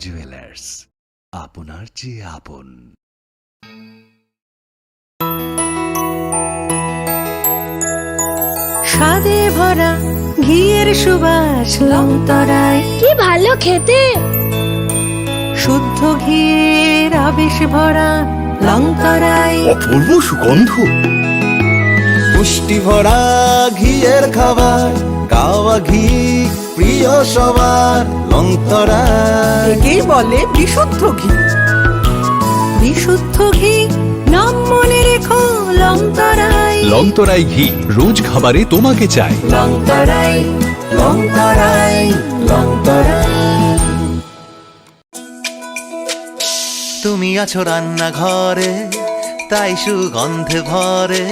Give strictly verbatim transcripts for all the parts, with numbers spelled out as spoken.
জুয়েলার্স, আপনার চেয়ে আপন। স্বাদে ভরা ঘিয়ের সুবাস লংতরাই। কি ভালো খেতে! শুদ্ধ ঘিয়ের আবেশ ভরা লংতরাই। অপূর্ব সুগন্ধ। পুষ্টি ভরা ঘিয়ের খাবার, কাওয়া ঘি প্রিয় সবার, লংতরাই। একেই বলে বিশুদ্ধ ঘি। বিশুদ্ধ ঘি, নাম মনে রেখো, লংতরাই। লংতরাই ঘি, রোজ খাবারে তোমাকে চাই। লংতরাই, লংতরাই, লংতরাই। তুমি আছো রান্নাঘরে, তাই সুগন্ধে ভরে।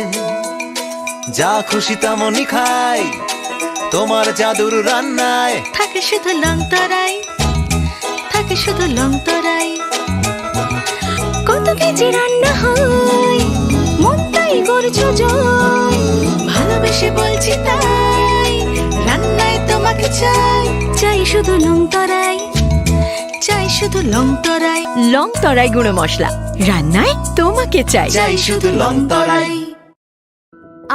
যা খুশি তেমনই খাই, তোমার জাদুর রান্নায়। থাকে শুধু লংতরাই, থাকে শুধু লংতরাই। কত কেজি রান্না হয়, মন তাই করছো জয়। ভালোবেসে বলছি তাই, রান্নায় তোমাকে চাই। চাই শুধু লংতরাই, চাই শুধু লংতরাই। লংতরাই গুঁড়ো মশলা, রান্নায় তোমাকে চাই। চাই শুধু লংতরাই।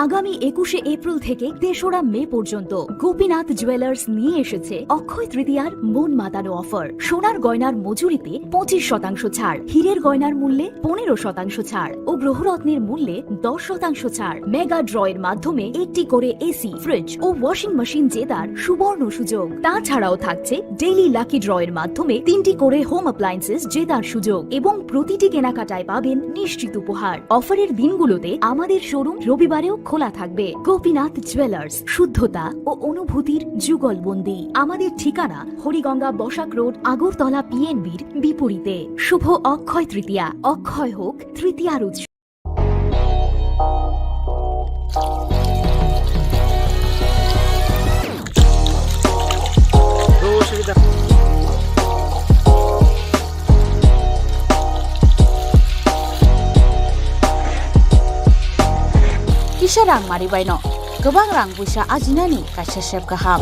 আগামী একুশে এপ্রিল থেকে তেসরা মে পর্যন্ত গোপীনাথ জুয়েলার্স নিয়ে এসেছে অক্ষয় তৃতীয়ার মন মাতানো অফার। সোনার গয়নার মজুরিতে পঁচিশ শতাংশ ছাড়, হীরের গয়নার মূল্যে পনেরো শতাংশ ছাড় ও গ্রহরত্নের মূল্যে দশ শতাংশ ছাড়। মেগা ড্র এর মাধ্যমে একটি করে এসি, ফ্রিজ ও ওয়াশিং মেশিন জেতার সুবর্ণ সুযোগ। তাছাড়াও থাকছে ডেইলি লাকি ড্র এর মাধ্যমে তিনটি করে হোম অ্যাপ্লায়েন্সেস জেতার সুযোগ এবং প্রতিটি কেনাকাটায় পাবেন নিশ্চিত উপহার। অফারের দিনগুলোতে আমাদের শোরুম রবিবারেও খোলা থাকবে। গোপীনাথ জুয়েলার্স, শুদ্ধতা ও অনুভূতির যুগলবন্দি। আমাদের ঠিকানা হরিগঙ্গা বসাক রোড, আগরতলা পিএনবির বিপরীতে। শুভ অক্ষয় তৃতীয়া, অক্ষয় হোক তৃতীয়ার উৎসব। Kisa rang mari baino kwbang rang puisa ajinani kaisa sep kaham.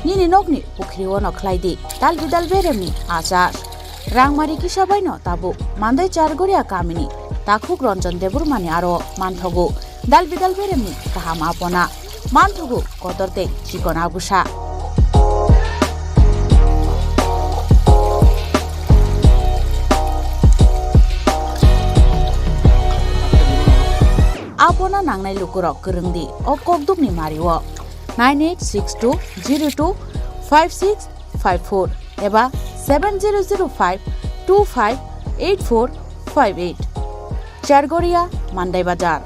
Nini nokni pukhri ono khlai di dal bidal beremni achar. Rangmari kisa baino tabuk Mandai Chargoria kamini takhuk Ranjan Debbarmani aro manthogo. Dal bidal beremni kaham apona manthogo kotor tei chikon abusa. Apona nangnai lukurok kwrwng di o kokdukni mario. Nine eight six two zero two five six five four eba seven zero zero five two five eight four five eight. Chargoria, Mandai Bazar.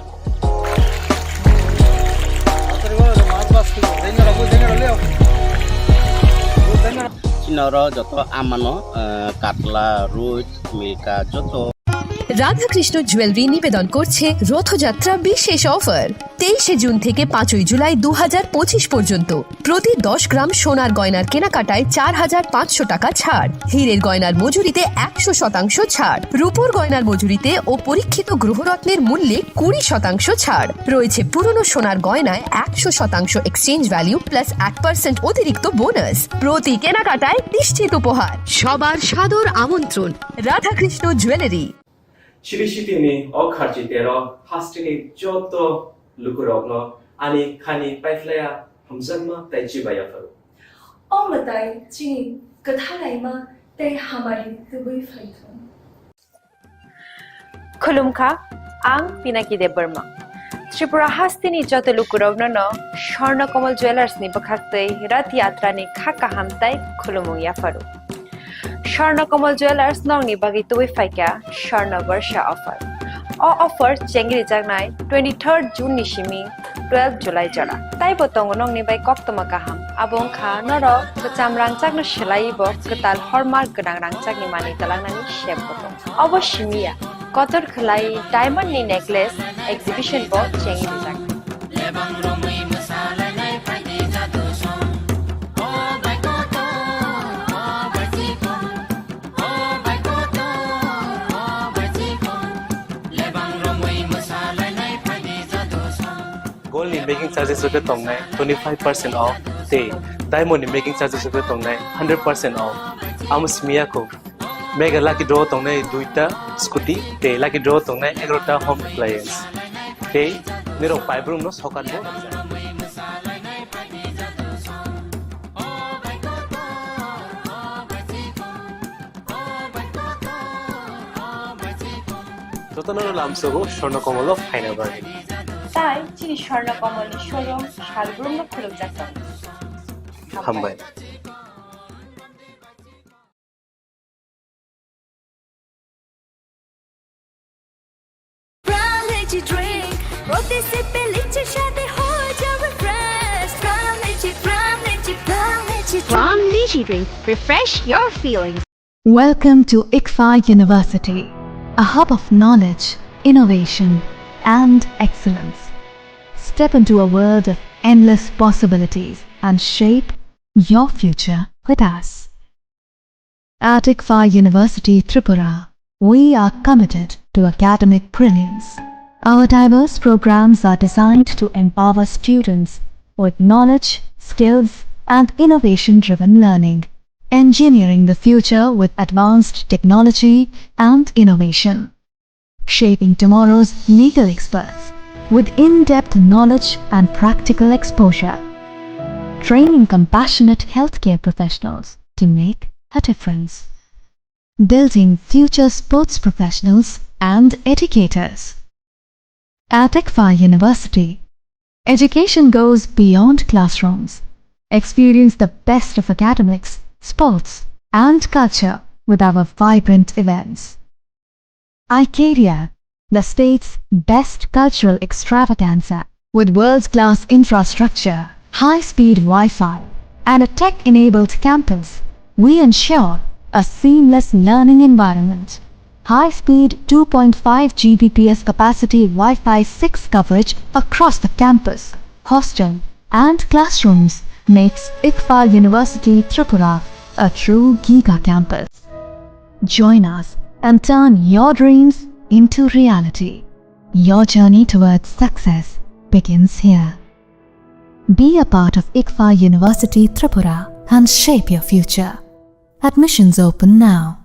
Chini oro joto amano, eh, katla, roi, milka, joto. Radhakrishna jewellery নিবেদন করছে রথযাত্রা বিশেষ অফার। তেইশে জুন থেকে পাঁচই জুলাই দু হাজার পঁচিশ পর্যন্ত প্রতি দশ গ্রাম সোনার গয়নার কেনাকাটায় চার হাজার পাঁচশো টাকা ছাড়, হীরের গয়নার মজুরিতে একশো শতাংশ ছাড়, রূপোর গয়নার মজুরিতে ও পরীক্ষিত গ্রহরত্নের মূল্যে কুড়ি শতাংশ ছাড় রয়েছে। পুরনো সোনার গয়নায় একশো শতাংশ এক্সচেঞ্জ ভ্যালু প্লাস এক পার্সেন্ট অতিরিক্ত বোনাস। প্রতি কেনাকাটায় নিশ্চিত উপহার। সবার সাদর আমন্ত্রণ Radhakrishna jewellery. Chiri sitini o kharchi tero hasteni joto lukurokno ani khani paiphlaiya hamjakma tei chibaiya pharo. O mwtai chini kwthalaima tei hamari tubui phaithung. Khulumkha, ang Pinaki Debbarma. Tripura hasteni joto lukurokno no Swarna Kamal Jewellers ni bwkhaktwi Rath Yatra ni kha kaham tei khulumung yapharo. Swarna Kamal Jewellers nokni bagwi tubui phaikha Swarna Barsha offer. O offer chengrijaknai twenty-third June ni simi twelve July jora. Taibo tongo nokni bai koktwma kaham. Abo wngkha norok kwcham rangchakno swlaiwi bo kwtal hallmark gwnang rangchakni manwi twlangnani sep bo tongo. Obo simi ya, kotor khwlai diamond ni necklace exhibition bo chengrijak. Gold ni making charges rwgwi tongnai twenty-five percent off. tei diamond ni making charges rok tongnai hundred percent off. Amo simi ya kho, mega lucky draw tongnai duita scooty tei lucky draw tongnai egarota home appliance. Tei nirok paibrum no sokat bo. Jotono lamsogo Swarna Komolo phaina bagwi. Tai chini Swarna Komolni showroom salbrumno khulukjak tongo. Hambai. Brown Lychee Drink। প্রতি সিপে লিচির স্বাদে হয়ে যাবে fresh। Brown Lychee, Brown Lychee, Brown Lychee Drink। Brown Lychee Drink। Refresh your feelings। Welcome to ICFAI University, a hub of knowledge, innovation, and excellence. Step into a world of endless possibilities and shape your future with us. At ICFAI University Tripura, we are committed to academic brilliance. Our diverse programs are designed to empower students with knowledge, skills, and innovation-driven learning, engineering the future with advanced technology and innovation. Shaping tomorrow's legal experts with in-depth knowledge and practical exposure. Training compassionate healthcare professionals to make a difference. Building future sports professionals and educators. At ICFAI University, education goes beyond classrooms. Experience the best of academics, sports, and culture with our vibrant events. Icaria, the state's best cultural extravaganza. With world-class infrastructure, high-speed Wi-Fi, and a tech-enabled campus, we ensure a seamless learning environment. High-speed two point five G B P S capacity Wi-Fi six coverage across the campus, hostel, and classrooms makes ICFAI University Tripura a true giga campus. Join us and turn your dreams into reality. Your journey towards success begins here. Be a part of ICFAI University Tripura and shape your future. Admissions open now.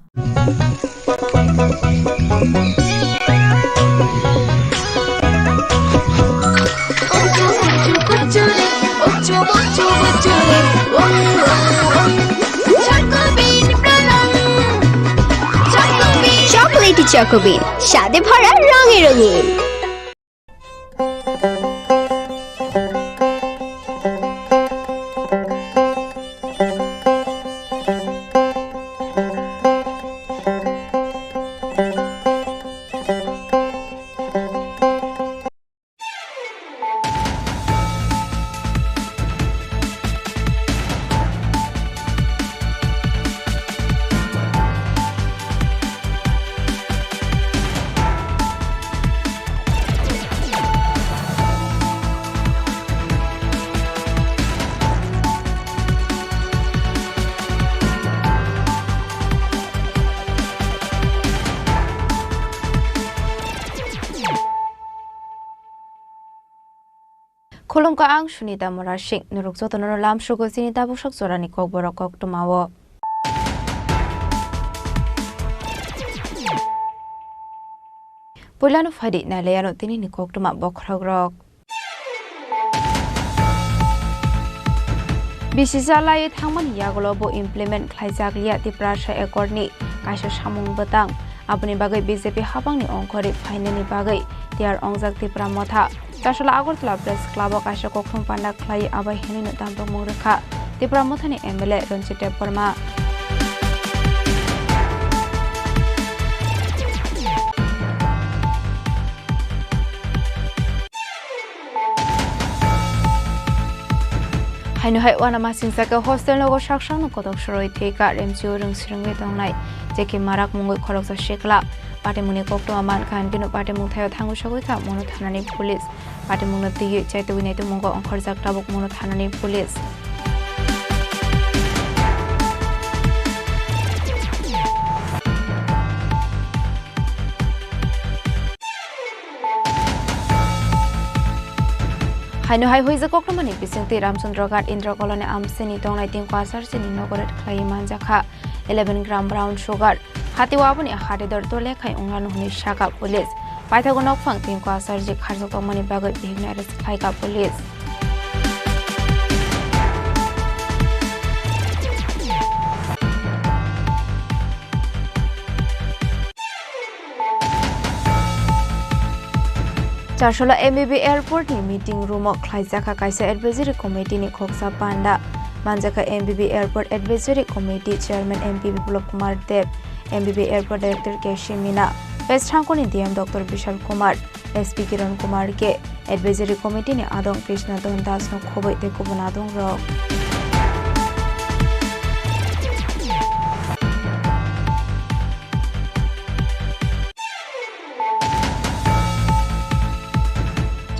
Chocolatey Choco Bean, স্বাদে ভরা রঙে রঙিন। Khulumkha, ang Sunita Murasing. Norok jotono lamsugo chini tabuksak jorani kokborok koktwmao. Puilano phaidi nailaiano tinini koktwma bokhorokrok. Bisi chalai thangmani yagulo bo implement khlaijak liya Tiprasa Accord ni kaisa samung bwtang. Aboni bagwi B J P habangni ongkhorwi phainani bagwi tiyar ongjak Tipra Motha. Chasala Agartala Press Club o kaisa kokthum panda khlai abai hinwi no tampokmung rwkha Tipra Mothani M L A Ranjit Debbarma. Haino hai uanamasingcha khe hostel nogo sak sakno kotok soroi thwi ka remchio rwng swrwngwi tongnai J K Marak mungwi khoroksa sikla. Patimungni koktwma mankha hinkhe no patimung thaio thangwi sogwi kha Mono thanani police. Patimungno twiwi chaitugwi naitukmungo ongkhorjak tabuk Mono thanani police. Haino hai huijak kokrumani bisingtwi Ramchandra Ghat Indra Colony amsini tongnai Tinku Acharya ni nogo raid khlaiwi manjakha eleven gram brown sugar. Hati o aboni hati dor dole khai wnglano hwnwi sakha police. Paithago nokphang Tinku Acharya kharjak tongmani bagwi bihikno arrest khlaikha police. Charsolo M B B airport ni meeting room o khlaijakha kaisa advisory committee ni khoksa panda. Manjakha M B B airport advisory committee chairman M P Biplab Kumar Deb, M B B airport director K C Mina, West Thangkor ni D M Doctor Bishal Kumar, S P Kiran Kumar K, advisory committee ni adong Krishna Don Das no khoboi tei kubun adong rok.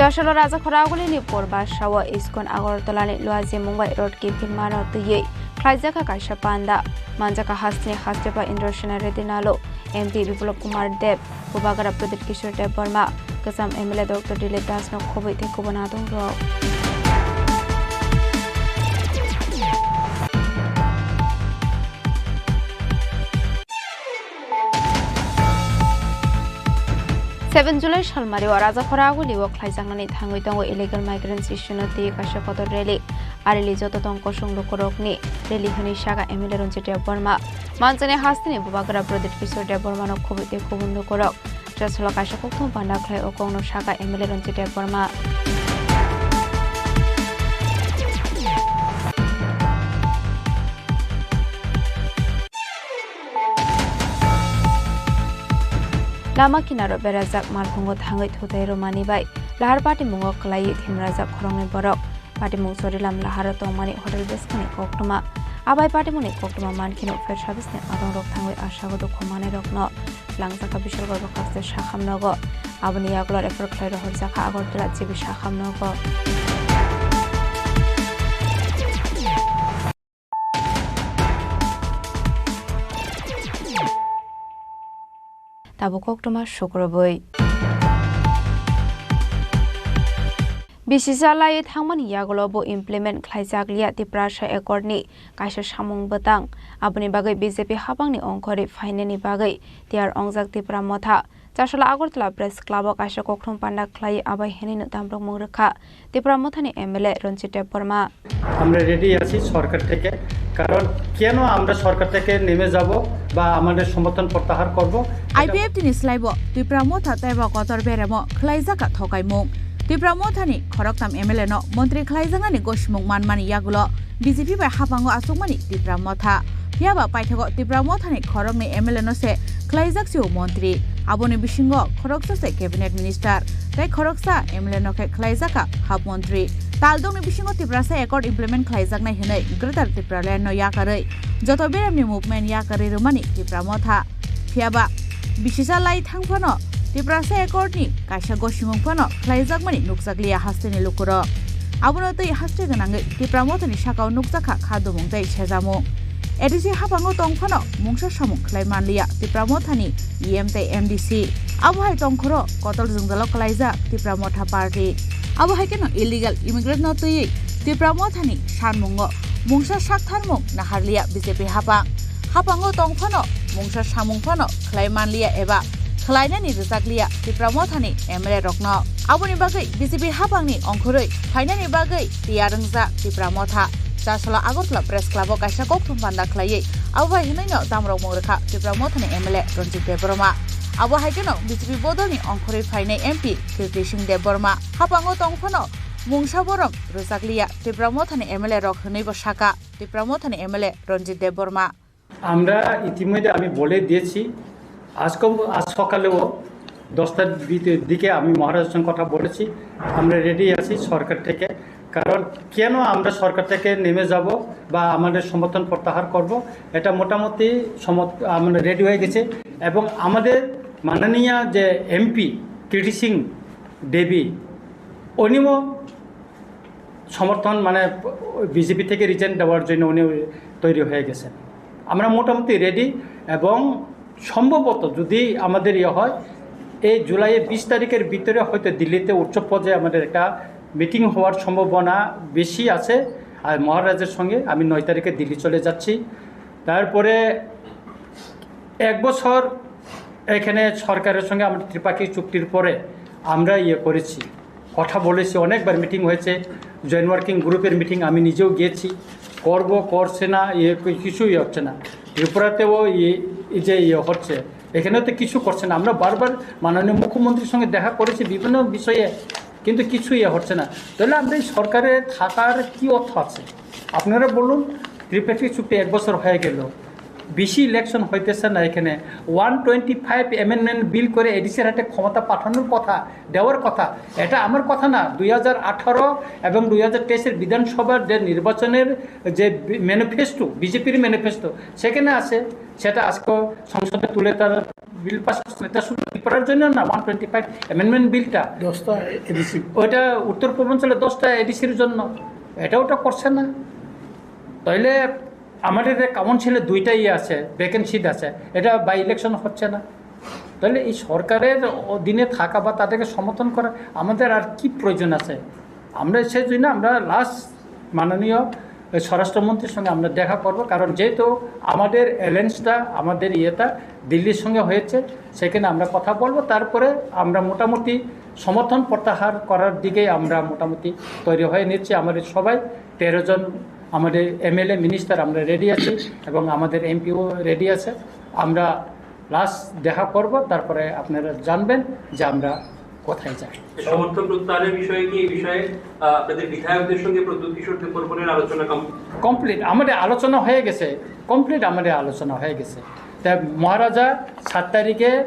Chasolo Raja Khoraguli ni Purba Sawa Iskon Agartala ni Luaji Mumbai Road Kipil Mano twiwi khlaijakha kaisa panda. Manjakha hasteni hastepa Indrasena Reddy Nalo, M P Biplab Kumar Deb, Bubagra Pradip Kishore Debbarma, Kwcham M L A Doctor Dilip Das no khoboi tei kubun adong rok. Seven July salmari o Raja Khoraguli o khlaijaknani thangwi tongo illegal migrants issue no twi kaisa kotor rally. A rally joto tong kosong lukurokni rally hwnwi saka M L A Ranjit Debbarma. Manchani hasteni Bubagra Pradip Kishore Debbarma no khoboi tei kubun lukurok. Chasolo kaisa kokthum panda khlai o kokno saka M L A Ranjit Debbarma. Lama kinaro berajak malkhungo thangwi thutai rwmani bai lahar patimungo kwlaiwi thimrajak khoroknwi borok. Patimung Chorilam laharo tongmani hotel bwskangni koktwma. Abai patimungni koktwma mankheno fire service ni adongrok thangwi asago dukhu manwirokno langjakha Bishalgarh Bwkhakste Sakham nogo. Aboni yagulo refer khlai rohorjakha Agartala G B Sakham nogo. Tabuk koktwma sukrubwi. Bisi chalai thangmani yagulo bo implement khlaijak liya Tiprasa Accord ni kaisa samung bwtang. Aboni bagwi B J P hapangni ongkhorwi phainani bagwi tiyar ongjak Tipra Motha. Chasala Agartala Press Club o kaisa koktwma panda khlai abai hinwi no tamrokmung rwkha Tipra Mothani M L A Ranjit Debbarma. আমরা রেডি আছি সরকার থেকে, কারণ কেন আমরা সরকার থেকে নেমে যাব বা আমাদের সমর্থন প্রত্যাহার করব, এটা I P F T ni slaibo Tipra Motha teibo kotor beremo khlaijak kha thokaimung. Tipra Motha ni khoroktham M L A no montri khlaijaknani gosimung manmani yagulo B J P bai hapango achukmani Tipra Motha. Phiya ba paithago Tipra Motha ni khoroknwi M L A no se khlaijak se o montri. Aboni bisingo khoroksa se cabinet minister tei khoroksa M L A no khe khlaijak kha hap montri. Taldongni bisingo Tiprasa Accord implement khlaijaknai hwnwi Greater Tipraland no yakarwi joto beremni movement yakarwi rwmani Tipra Motha. Phiya ba bisi chalai thang phano Tiprasa Accord ni kaisa gosimung phano khlaijakmani nukjakliya hasteni lukurok. Abono twi haste gwnangwi Tipra Mothani sakao nukjakha kha dumung tei sejamung. A D C hapango tong phano mungsa samung khlai manliya Tipra Mothani E M tei M D C. Abo hai tongkhoro kotol jwngjalo kwlaijak Tipra Motha party. Abo hai kheno illegal immigrant no twiwi Tipra Mothani sanmungo mungsa saktharmung naharliya B J P hapang. Hapango tong phano mungsa samung phano khlai manliya eba khlainani rwchakliya Tipra Mothani M L A rokno. Aboni bagwi B J P hapangni ongkhorwi phainani bagwi tiyar wngjak Tipra Motha. Chasala Agartala Press Club o kaisa kokthum panda khlaiwi abo bai hwnwino tamrokmung rwkha Tipra Mothani M L A Ranjit Debbarma. Abo hai kheno B J P bodolni ongkhorwi phainai M P Kirti Singh Debbarma. Hapango tong phano mungsa borom rwchakliya Tipra Mothani M L A rok hwnwibo sakha Tipra Mothani M L A Ranjit Debbarma. আমরা ইতিমধ্যে আমি বলে দিয়েছি, আজকে, আজ সকালেও দশটার ভিতরে দিকে আমি মহারাজের সঙ্গে কথা বলেছি। আমরা রেডি আছি সরকার থেকে, কারণ কেন আমরা সরকার থেকে নেমে যাব বা আমাদের সমর্থন প্রত্যাহার করব, এটা মোটামুটি সমর্থ-, আমরা রেডি হয়ে গেছে। এবং আমাদের মাননীয় যে এমপি কীর্তি সিং দেবী, উনিও সমর্থন, মানে, বিজেপি থেকে রিজাইন দেওয়ার জন্য উনি তৈরি হয়ে গেছেন। আমরা মোটামুটি রেডি এবং সম্ভবত যদি আমাদের ইয়ে হয়, এই জুলাইয়ের বিশ তারিখের ভিতরে হয়তো দিল্লিতে উচ্চ পর্যায়ে আমাদের একটা মিটিং হওয়ার সম্ভাবনা বেশি আছে। আর মহারাজের সঙ্গে আমি নয় তারিখে দিল্লি চলে যাচ্ছি। তারপরে এক বছর এখানে সরকারের সঙ্গে আমরা ত্রিপাক্ষিক চুক্তির পরে আমরা ইয়ে করেছি, কথা বলেছি, অনেকবার মিটিং হয়েছে, জয়েন্ট ওয়ার্কিং গ্রুপের মিটিং আমি নিজেও গিয়েছি, করব করছে না, ইয়ে কিছুই হচ্ছে না। ত্রিপুরাতেও ইয়ে, এই যে ইয়ে হচ্ছে, এখানে তো কিছু করছে না। আমরা বারবার মাননীয় মুখ্যমন্ত্রীর সঙ্গে দেখা করেছি বিভিন্ন বিষয়ে, কিন্তু কিছু ইয়ে হচ্ছে না। তাহলে আমরা এই সরকারে থাকার কি অর্থ আছে? আপনারা বলুন, ত্রিপাক্ষিক চুক্তি এক বছর হয়ে গেল, বেশি ইলেকশন হইতেছে না। এখানে one twenty five amendment bill করে এডিসির হাতে ক্ষমতা পাঠানোর কথা, দেওয়ার কথা। এটা আমার কথা না, দুই হাজার আঠারো এবং দুই হাজার তেইশের বিধানসভার যে নির্বাচনের যে ম্যানিফেস্টো, বিজেপির ম্যানিফেস্টো, সেখানে আছে। সেটা আজকে সংসদে তুলে তার বিল পাস করছে। এটা শুধু ত্রিপুরার জন্য না, ওয়ান টোয়েন্টি ফাইভ অ্যামেন্ডমেন্ট বিলটা দশটা এডিসি। ওইটা উত্তর পূর্বাঞ্চলে দশটা এডিসির জন্য, এটা ওটা করছে না। তাইলে আমাদের যে কাউন্সিলে দুইটা ইয়ে আছে, ভ্যাকেন্ট সিট আছে, এটা বাই ইলেকশন হচ্ছে না। তাহলে এই সরকারের অধীনে থাকা বা তাদেরকে সমর্থন করা আমাদের আর কি প্রয়োজন আছে? আমরা সেই জন্য আমরা লাস্ট মাননীয় স্বরাষ্ট্রমন্ত্রীর সঙ্গে আমরা দেখা করব, কারণ যেহেতু আমাদের অ্যালায়েন্সটা, আমাদের ইয়েটা দিল্লির সঙ্গে হয়েছে, সেখানে আমরা কথা বলবো। তারপরে আমরা মোটামুটি সমর্থন প্রত্যাহার করার দিকেই আমরা মোটামুটি তৈরি হয়ে নিচ্ছি। আমাদের সবাই তেরো জন, আমাদের এমএলএ, মিনিস্টার আমরা রেডি আছি এবং আমাদের এমপিও রেডি আছে। আমরা লাস্ট দেখা করব, তারপরে আপনারা জানবেন যে আমরা কোথায় যাই। সমর্থন প্রত্যাহারের বিষয়ে কি, এই বিষয়ে, আহ, আপনাদের বিধায়কদের সঙ্গে প্রদ্যুৎ কিশোর দেববর্মনের আলোচনা কম? কমপ্লিট, আমাদের আলোচনা হয়ে গেছে, কমপ্লিট আমাদের আলোচনা হয়ে গেছে। তাই মহারাজা সাত তারিখে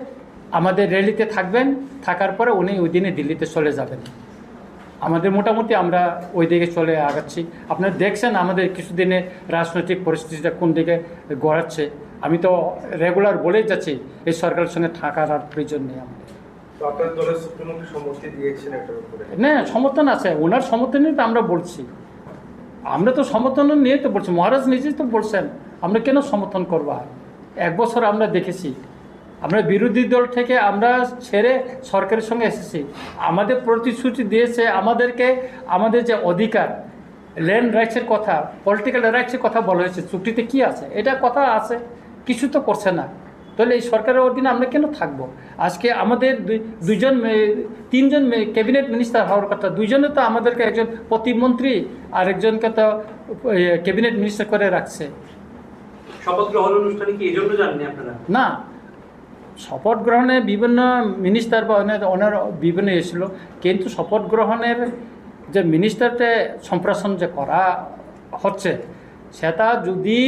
আমাদের র্যালিতে থাকবেন, থাকার পরে উনি ওই দিনে দিল্লিতে চলে যাবেন। আমাদের মোটামুটি আমরা ওই দিকে চলে আগাচ্ছি। আপনারা দেখছেন আমাদের কিছুদিনে রাজনৈতিক পরিস্থিতিটা কোন দিকে গড়াচ্ছে। আমি তো রেগুলার বলেই যাচ্ছি এই সরকারের সঙ্গে থাকার আর প্রয়োজন নেই আমাদের। তো আপনার দলের সুপ্রিমোকে সম্মতি দিয়েছেন এটার উপরে? না, সমর্থন আছে, ওনার সমর্থনই তো আমরা বলছি। আমরা তো সমর্থন নিয়ে তো বলছি, মহারাজ নিজেই তো বলছেন, আমরা কেন সমর্থন করবো? আর এক বছর আমরা দেখেছি, আমরা বিরোধী দল থেকে আমরা ছেড়ে সরকারের সঙ্গে এসেছি। আমাদের প্রতিশ্রুতি দিয়েছে, আমাদেরকে আমাদের যে অধিকার, ল্যান্ড রাইটসের কথা, পলিটিক্যাল রাইটসের কথা বলা হয়েছে, চুক্তিতে কি আছে? এটা কথা আছে, কিছু তো করছে না। তাহলে এই সরকারের অধীনে আমরা কেন থাকবো? আজকে আমাদের দুই-, দুইজন মে-, তিনজন মে-, ক্যাবিনেট মিনিস্টার হওয়ার কথা, দুইজনে তো আমাদেরকে, একজন প্রতিমন্ত্রী আর একজনকে তো, এ, ক্যাবিনেট মিনিস্টার করে রাখছে। শপথ গ্রহণ অনুষ্ঠানে কি এই জন্য যাননি আপনারা? না, শপথ গ্রহণে বিভিন্ন মিনিস্টার বা অনেক, ওনার বিভিন্ন এসেছিল, কিন্তু শপথ গ্রহণের যে মিনিস্টারকে সম্প্রসারণ যে করা হচ্ছে, সেটা যদি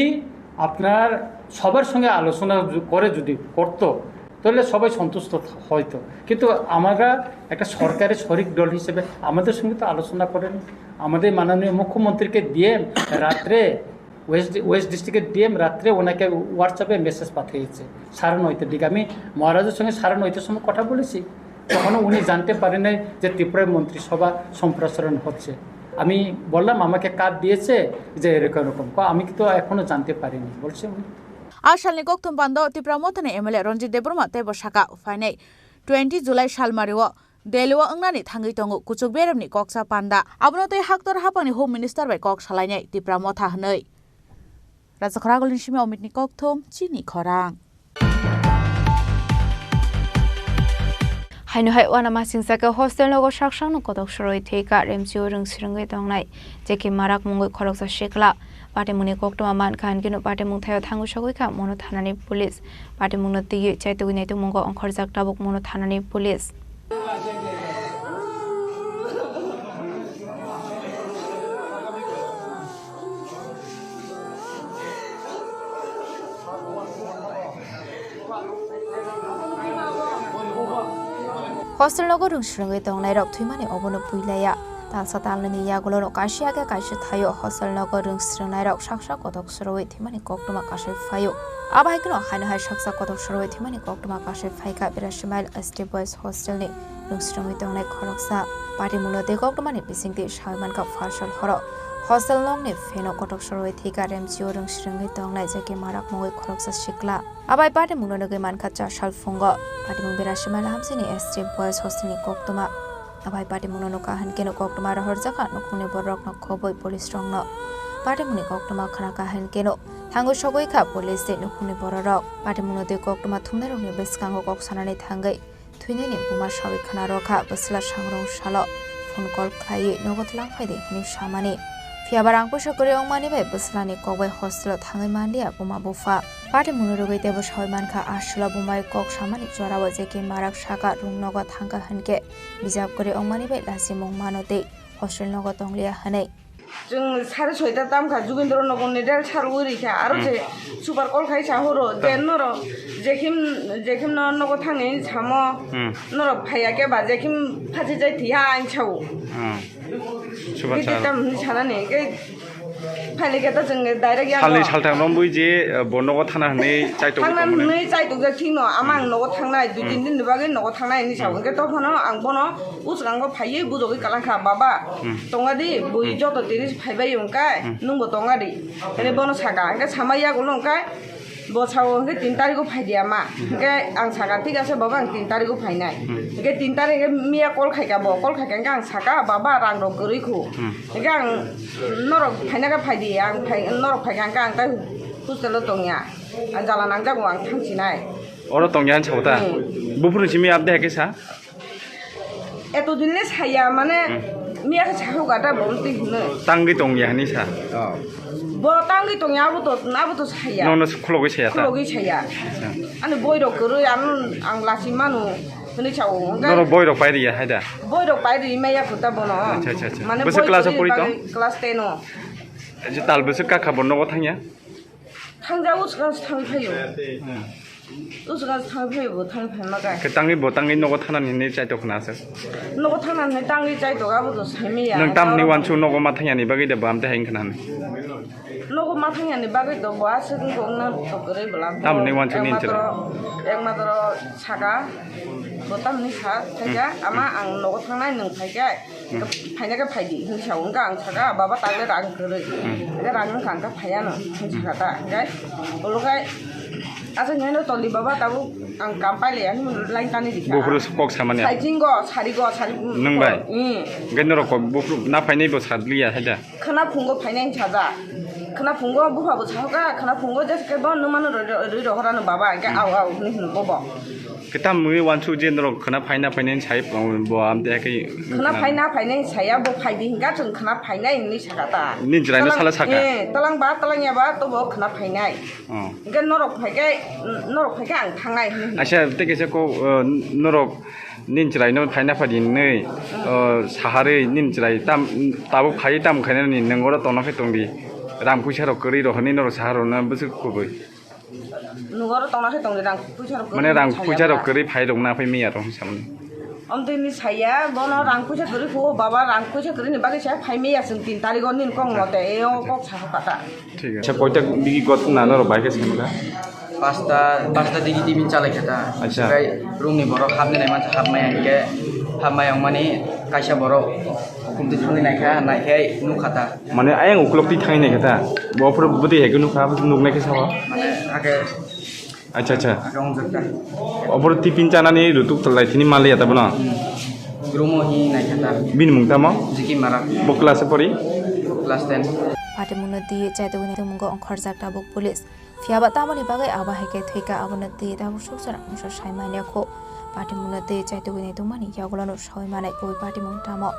আপনার সবার সঙ্গে আলোচনা যু-, করে যদি করতো, তাহলে সবাই সন্তুষ্ট থ-, হইতো। কিন্তু আমরা একটা সরকারের শরিক দল হিসেবে আমাদের সঙ্গে তো আলোচনা করেনি। আমাদের মাননীয় মুখ্যমন্ত্রীকে দিয়ে রাত্রে ওয়েস্ট, ওয়েস্ট ডিস্ট্রিক্টের ডিএম রাত্রে ওনাকে হোয়াটসঅ্যাপে মেসেজ পাঠিয়েছে সাড়ে নয়টার দিকে। আমি মহারাজের সঙ্গে সাড়ে নয়টার সময় কথা বলেছি, তখনও উনি জানতে পারেন নাই যে ত্রিপুরায় মন্ত্রিসভা সম্প্রসারণ হচ্ছে। আমি বললাম, "আমাকে কার্ড দিয়েছে যে এরকম এরকম।" ক-, "আমি তো এখনো জানতে পারিনি," বলছে উনি। A salni kokthum pando Tipra Mothani M L A Ranjit Debbarma teibo sakha, phainai twenty July salmario Delhi o wngnani thangwi tongo kuchuk beremni koksa panda. Abono tei haktor haphangni Home Minister bai kok salainai Tipra Motha hwnwi. Rajakhor Agulni simi Omitni kokthum, chini khorang. Haino hai uanamasingcha khe hostel nogo saksakno kotok sorwi thwikha, remchio rwng swrwngwi tongnai J K Marak mungwi khoroksa sikla. Patimungni koktwma mankha, hinkhe no patimung thaio thangwi sogwi kha Mono thanani police. Patimungno twiwi chaitugwi naitukmungo ongkhorjak tabuk Mono thanani police. Hostel nogo rwng swrwngwi tongnairok thwimani obono puilaya. Talsa talnwini yagulo no kaisa ya khe kaisa thaio hostel nogo rwng swrwngnairok saksa kotok sorowi thwimani koktwma kasai phaio. Abo hai kheno haino hai saksa kotok sorowi thwimani koktwma kasai phaikha Birashimail S T Boys hostel ni rwng swrwngwi tongnai khoroksa. Patimungno tei koktwmani bisingtwi sawi mankha pharsal horo hostel nokni fan o kotok sorowi thwikha remchio rwng swrwngwi tongnai J K Marak mungwi khoroksa sikla. Abai patimungno nugwi mankha chasal phungo. Patimung Birashimail hamsini S T Boys hostel ni koktwma. Abai patimungno nukha hinkhe no koktwma rohorjakha nukhungni bororokno khobwi police rokno. Patimungni koktwma khna kha hinkhe no thangwi sogwi kha police tei nukhungni bororok. Patimungno tei koktwma thumnairokni bwskango kok sanani thangwi thwinaini buma sawi khna rwkha bwsla sangrong salo phone call khlaiwi nogo twlang phaidi hwnwi samani. Phiyaba rang puisa kwrwi wngmani bai bwslani kokbai hostelo thangwi manliya buma bupha. Patimungno rwgwi teibo sawi mankha, aswla bumai kok samani jorao je khe marak saka rung nogo thangkha hinkhe bijap kwrwi wngmani bai lachimung mano tei hostel nogo tongliya hwnwi. Chwng sare soita tamkha, Jugindro nogo ni del sar ui rikha, aro Hmm. je super call khai sa horo, je Hmm. noro jekhim, jekhim no nogo thangni samo, Hmm. noro phaiya khe ba jekhim phachi jai thiha ang sao. Hmm. Super Gidi sar. Tam hwnwi sanani, ke phaile khe to chwng direct yang Salni no. Salthang rombui je, eh, bo nogo thana hwnwi chaitok Thangna tongmani. Hwnwi chaitok jak thik no, ama ang Hmm. nogo thangnai, dui Hmm. tin din ni bagwi nogo thangnai hwnwi sao. Hmm. Hwnkhe tokhono ang bono Uskango phaiwi bujogwi kalang kha, "Baba, Hmm. tonga di, bui Hmm. joto tini phaibai wngkha, Hmm. nwngbo tonga di." Hwnwi bono saka, hwnkhe sama yagulo wngkha, bo sao hwnkhe tin tarigo phai di ama. Hmm. Hwnkhe ang saka, "Thik ase baba, ang tin tarigo phainai." Hmm. Hwnkhe tin tarik hwnkhe miya call khaika bo, call khaika hwnkhe ang saka, "Baba, rang rok kwrwi khu." Hmm. Hwnkhe ang, "Norok phaina khe phai di, ang phai, norok phaika hwnkhe ang tai hostelo tongya, ang jala nangjago, ang thangsinai." Oro tongya hwn sao ta? Hmm. Buphuru simi update hai khe sa? Eto din le saya, mane, Hmm. miya khe sahu gata bo twi hwnwi. Tangwi tongya hwnwi sa? Oh. Bo tangwi tongya, abo to, abo to saya. Nono khulogwi saya ta? Khulogwi saya. Acha. Ani boi rok kwrwi, ano ang lasi manu hwnwi sao. Hwnkhe Norok boi rok pai riya hai da? Boi rok pai ri maya khuta bono. Acha, acha, acha. Mane Bwswk boi class o kwrwi pori tong? Bagwi class ten o. Je tal bwswk kakha bo nogo thangya? Thangja, uskango se thangwi phaio. Hmm. Uskango se thangwi phaio, bo thangwi phaima kha. Khe tangwi bo tangwi nogo thanani hinwi chaitok khna aswk? Nogo thanani hinwi tangwi chaitok, abo to saimaya. Nwng tamni uansuk nogo ma thangyani bagwi de bo amtwi hai wngkha nani? Nogo ma thangyani bagwi to bo aswk wngkha wngna to kwrwi bwla. Tamni uansuk nini chwla? Ekmatro, ekmatro saka, bo tamni sa, thaisa, Hmm. ama ang nogo thangnai nwng phaikhe. Hmm. Phaina khe phai di, hwnwi sao. Hwnkhe ang saka, "Baba, takle rang kwrwi." Hmm. Hwnkhe rang wngkha, hwnkhe phaiya no, hwnwi Hmm. saka ta. Hwnkhe ulo khe, "Acha, nini no toli baba, tabuk ang kam pai le," hwnwi line tani rikha. Buphuru kok samani. Saiching go, sari go, sari, Nwng bai? Hmm. Hwnkhe norok kok buphuru na phainai bo sadliya hai da? Khwna phungo phainai hwnwi sajak. Khwna phungo bupha bo sahoka, khwna phungo jeske bo nwng mano rwi, rwi rohorano baba, hwnkhe Hmm. Au, au, hwnwi hwno bobo. Khe tamni uansuk je norok khwna phaina phainai sai bo amtwi hai khe Khwna phaina phainai saya, bo phai di hwnkha, chwng khwna phainai hwnwi saka ta. Nini chwraino sala saka? Eh, talang ba, talang ya ba, to bo khwna phainai. Oh. Hwnkhe norok phai khe, norok phai khe ang thangnai hwnwi hwno. Acha, tei kaisa kok, eh, norok nini chwraino phaina phaidi hwnwi, Hmm. eh, saharwi nini chwrai tam, tabuk phai tam khainani nwng oro tongna khe tong di. Rang puisa rok kwrwi rok hwnwi norok sahar rwna bwswk kubui. Nwng oro tongna khe tong di, rang puisa rok kwrwi Mane rang saya puisa rok ba. Kwrwi phai rok na phai miya rok hinwi samani. Amtwi ni saya, bono rang puisa kwrwi kho, baba rang puisa kwrwi ni bagwi saya phai miya chwng tin tarigo nini kok mote, e o kok sa kha ta. Thik ase. Acha, koita digi got na norok bai khe sai maka? Pasta, pasta digi timi chalai kha ta. Acha. Sai room ni borok hapni nai mansa hapmai hwnkhe, hapmai wngmani kaisa borok kumtwi thangwi nai kha, nai khe nuk kha ta. Mane ayang uklok twi thangwi naikha ta? Bo phuru bwtwi hai khe nukha, abo nuknai khe sao? Mane ake Acha, acha. Ake ongjak ta. Oboro tiffin chanani rutuk talai thini maliya ta bono? Hmm. Gromo hi naikha ta. Bini mung tamo? Jiki Mara. Bo class e pori? Class ten. Patimungno twi chaitugwi nai tongmungo ongkhorjak tabuk police. Phiyaba tamoni bagwi abo hai khe thwikha, abono twi tabuk suksa rang mungsa sai manya kho. Patimungno twi chaitugwi nai tongmani yagulono sawi manai kubui patimung tamo.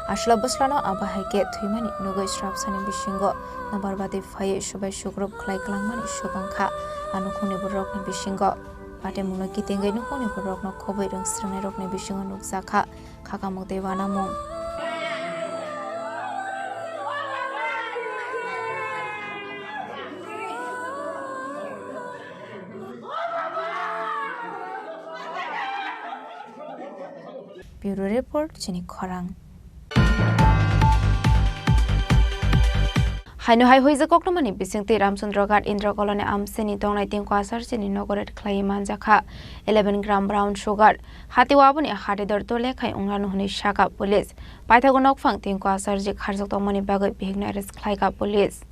Aswla bwslano abo hai khe thwimani nugwi srapsani bisingo nokbar batwi phaiwi subai sukrup khlai kwlangmani swkang kha a nukhungni bororokni bisingo. Patimungno kitingwi nukhungni bororokno khobwi rwngsrwngnairokni bisingo nukjakha. Khakamung tei uanamung. Bureau Report, chini khorang. Haino hai huijak koktwmani bisingtwi Ramchandra Ghat Indra Colony amchaini tongnai tingkwa asarjini nogo raid khlaiwi manjakha eleven gram brown sugar. Hati o aboni hatidor tole khai wnglano hwnwi sakha police. Paithago nokphang tingkwa asarji kharjak tongmani bagwi bihikno arrest khlaikha police.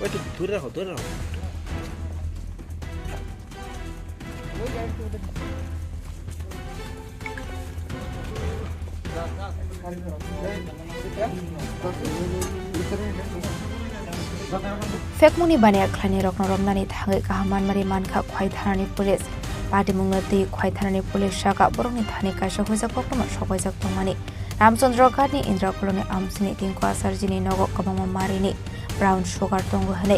ওই তো দূরে রাখো, দূরে রাখো। Phekmungni baniya khlainai rokno romnani thangwi kaham manmari mankha Khwai thanani police. Patimungno twi Khwai thanani police saka borokni thani kaisa huijak koktwma sokbaijak tongmani. Ramchandra Ghatni Indra Colony amchini tingko asarjini nogo kwbangma marini brown sugar tongo hwnwi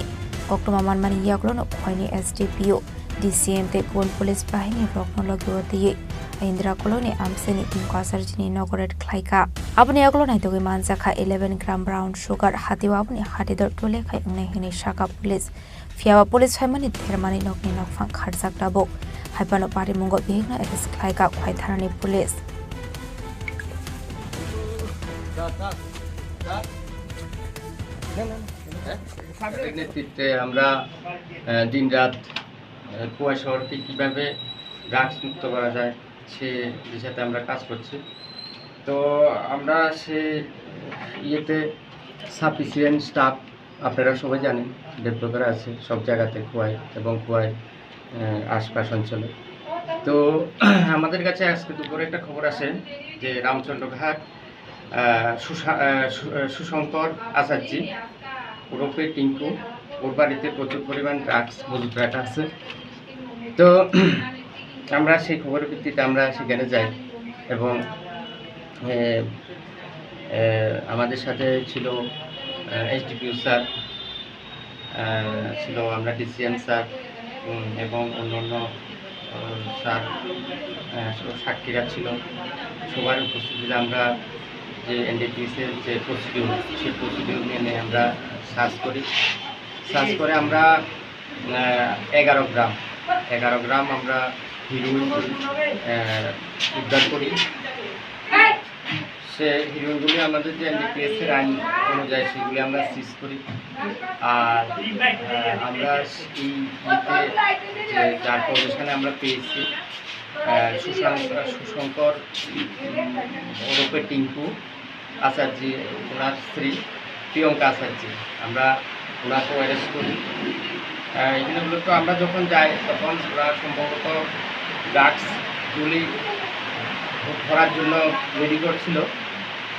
koktwma manmani yagulono Khwaini S D P O, D C M tei kubun police bahini rokno logio twiwi Indra Colony amchini tingko asarjini nogo raid khlaikha. Aboni yagulo naitugwi manjakha eleven gram brown sugar, hatio aboni hatidor tole khai wngnai hwnwi saka police. Phiyaba police phaimani thermani nokni nokphang kharjak tabuk. Haiphano parimungo bihikno arrest khlaikha Khwai thanani police. নেতৃত্বে আমরা দিনরাত কুয়া শহরকে কীভাবে ড্রাগস মুক্ত করা যায় সে বিষয়তে আমরা কাজ করছি। তো আমরা সে ইয়েতে সাফিসিয়েন্ট স্টাফ আপনারা সবাই জানেন, ডেভেলপার আছে সব জায়গাতে খোয়াই এবং খোয়াই আশপাশ অঞ্চলে। তো আমাদের কাছে আজকে দুপুরে একটা খবর আছে যে রামচন্দ্রঘাট সুশঙ্কর আচার্যি ওরফে টিঙ্কু, ওর বাড়িতে প্রচুর পরিমাণ ড্রাগস মজুত রাখা আছে। তো আমরা সেই খবরের ভিত্তিতে আমরা সেখানে যাই এবং আমাদের সাথে ছিল এসডিপিও স্যার, ছিল আমরা ডিসিএম স্যার এবং অন্যান্য স্যার, সাক্ষীরা ছিল। সবার উপস্থিতিতে আমরা যে এনডিপিএস এর যে প্রসিডিউর, সেই প্রসিডিউর মেনে আমরা সার্চ করি। সার্চ করে আমরা এগারো গ্রাম এগারো গ্রাম আমরা হিরোইন উদ্ধার করি। সে হিরোইনগুলি আমাদের যে এনডিপিএস এর আইন অনুযায়ী সেগুলি আমরা সিজ করি। আর আমরা এই ইয়েতে যে যার পজিশনে আমরা পেয়েছি সুশাঙ্ক সুশঙ্কর ওরফে টিঙ্কু আচার্য, ওনার স্ত্রী প্রিয়ঙ্কা আচার্য, আমরা ওনাকে অ্যারেস্ট করি। এখানে মূলত আমরা যখন যাই তখন ওরা সম্ভবত ড্রাগস গুলি ধরার জন্য রেডি করছিল।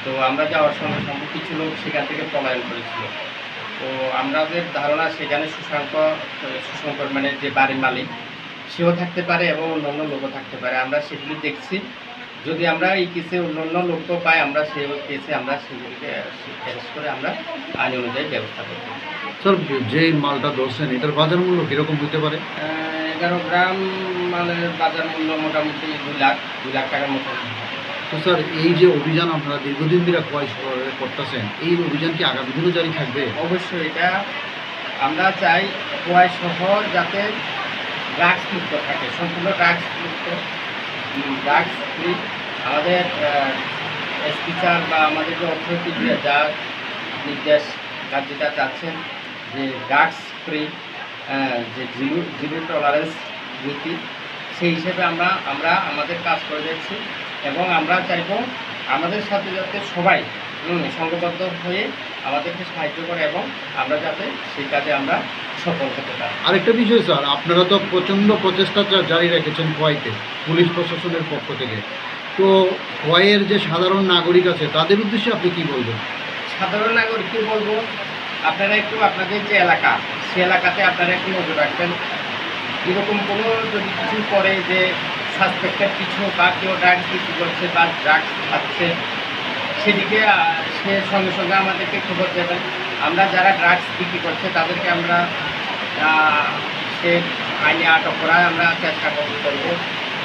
তো আমরা যাওয়ার সঙ্গে সঙ্গে কিছু লোক সেখান থেকে পলায়ন করেছিল। তো আমাদের ধারণা সেখানে সুশাঙ্ক সুশঙ্কর মানে যে বাড়ির মালিক, সেও থাকতে পারে এবং অন্যান্য লোকও থাকতে পারে। আমরা সেগুলি দেখছি। যদি আমরা এই কেসে অন্যান্য লোকও পাই, আমরা সেই কেসে আমরা সেগুলিকে অ্যারেস্ট করে আমরা আইন অনুযায়ী ব্যবস্থা করব। স্যার, যে মালটা ধরছেন, এটার বাজার মূল্য কিরকম হতে পারে? এগারো গ্রাম মালের বাজার মূল্য মোটামুটি দুই লাখ, দুই লাখ টাকার মতো। তো স্যার, এই যে অভিযান আপনারা দীর্ঘদিন ধরে খোয়াই শহরে করতেছেন, এই অভিযান কি আগামী দিনও জারি থাকবে? অবশ্যই, এটা আমরা চাই খোয়াই শহর যাতে ড্রাগস মুক্ত থাকে, সম্পূর্ণ ড্রাগস মুক্ত, ড্রাগস ফ্রি। আমাদের এসপি স্যার বা আমাদের যে অথরিটি যা নির্দেশ কার্যতা চাচ্ছেন যে ড্রাগস ফ্রি, যে জিরো জিরো টলারেন্স নীতি, সেই হিসেবে আমরা আমরা আমাদের কাজ করে যাচ্ছি এবং আমরা চাইব আমাদের সাথে যাতে সবাই সংঘবদ্ধ হয়ে আমাদেরকে সাহায্য করে এবং আমরা যাতে সেই কাজে আমরা সফল হতে পারি। আরেকটা বিষয় স্যার, আপনারা তো প্রচণ্ড প্রচেষ্টা জারি রেখেছেন খোয়াইতে পুলিশ প্রশাসনের পক্ষ থেকে। তো খোয়াইয়ের যে সাধারণ নাগরিক আছে তাদের উদ্দেশ্যে আপনি কি বলবেন? সাধারণ নাগরিককে বলবো, আপনারা একটু আপনাদের যে এলাকা, সে এলাকাতে আপনারা একটু নজর রাখবেন। এরকম কোনো যদি কিছু করে যে সাসপেক্টেড কিছু বা কেউ ড্রাগস বিক্রি করছে বা ড্রাগস খাচ্ছে, সেদিকে সে সঙ্গে সঙ্গে আমাদেরকে খবর দেবেন। আমরা যারা ড্রাগস বিক্রি করছে তাদেরকে আমরা সে আইনে আটক করার আমরা চেষ্টা করব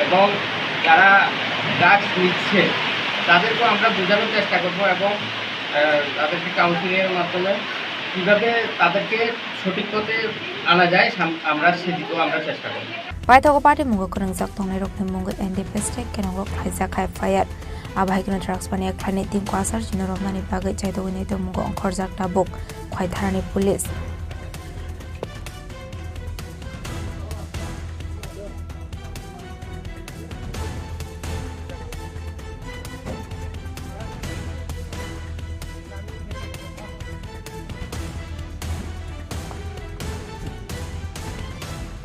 এবং যারা ড্রাগস নিচ্ছে তাদেরকেও আমরা বোঝানোর চেষ্টা করব এবং তাদেরকে কাউন্সিলিংয়ের মাধ্যমে কীভাবে তাদেরকে সঠিক পথে আনা যায় আমরা সেদিকেও আমরা চেষ্টা করব। Paithago party mungo kwrwngjak tongnai rokni mungo N D P S tei kenongo khlaijak hai F I R. Abo hai kheno drugs mania khlainai team kwasar chino romnani bagwi chaitogwi naitugmungo ongkhorjak tabuk Khwaitharani police.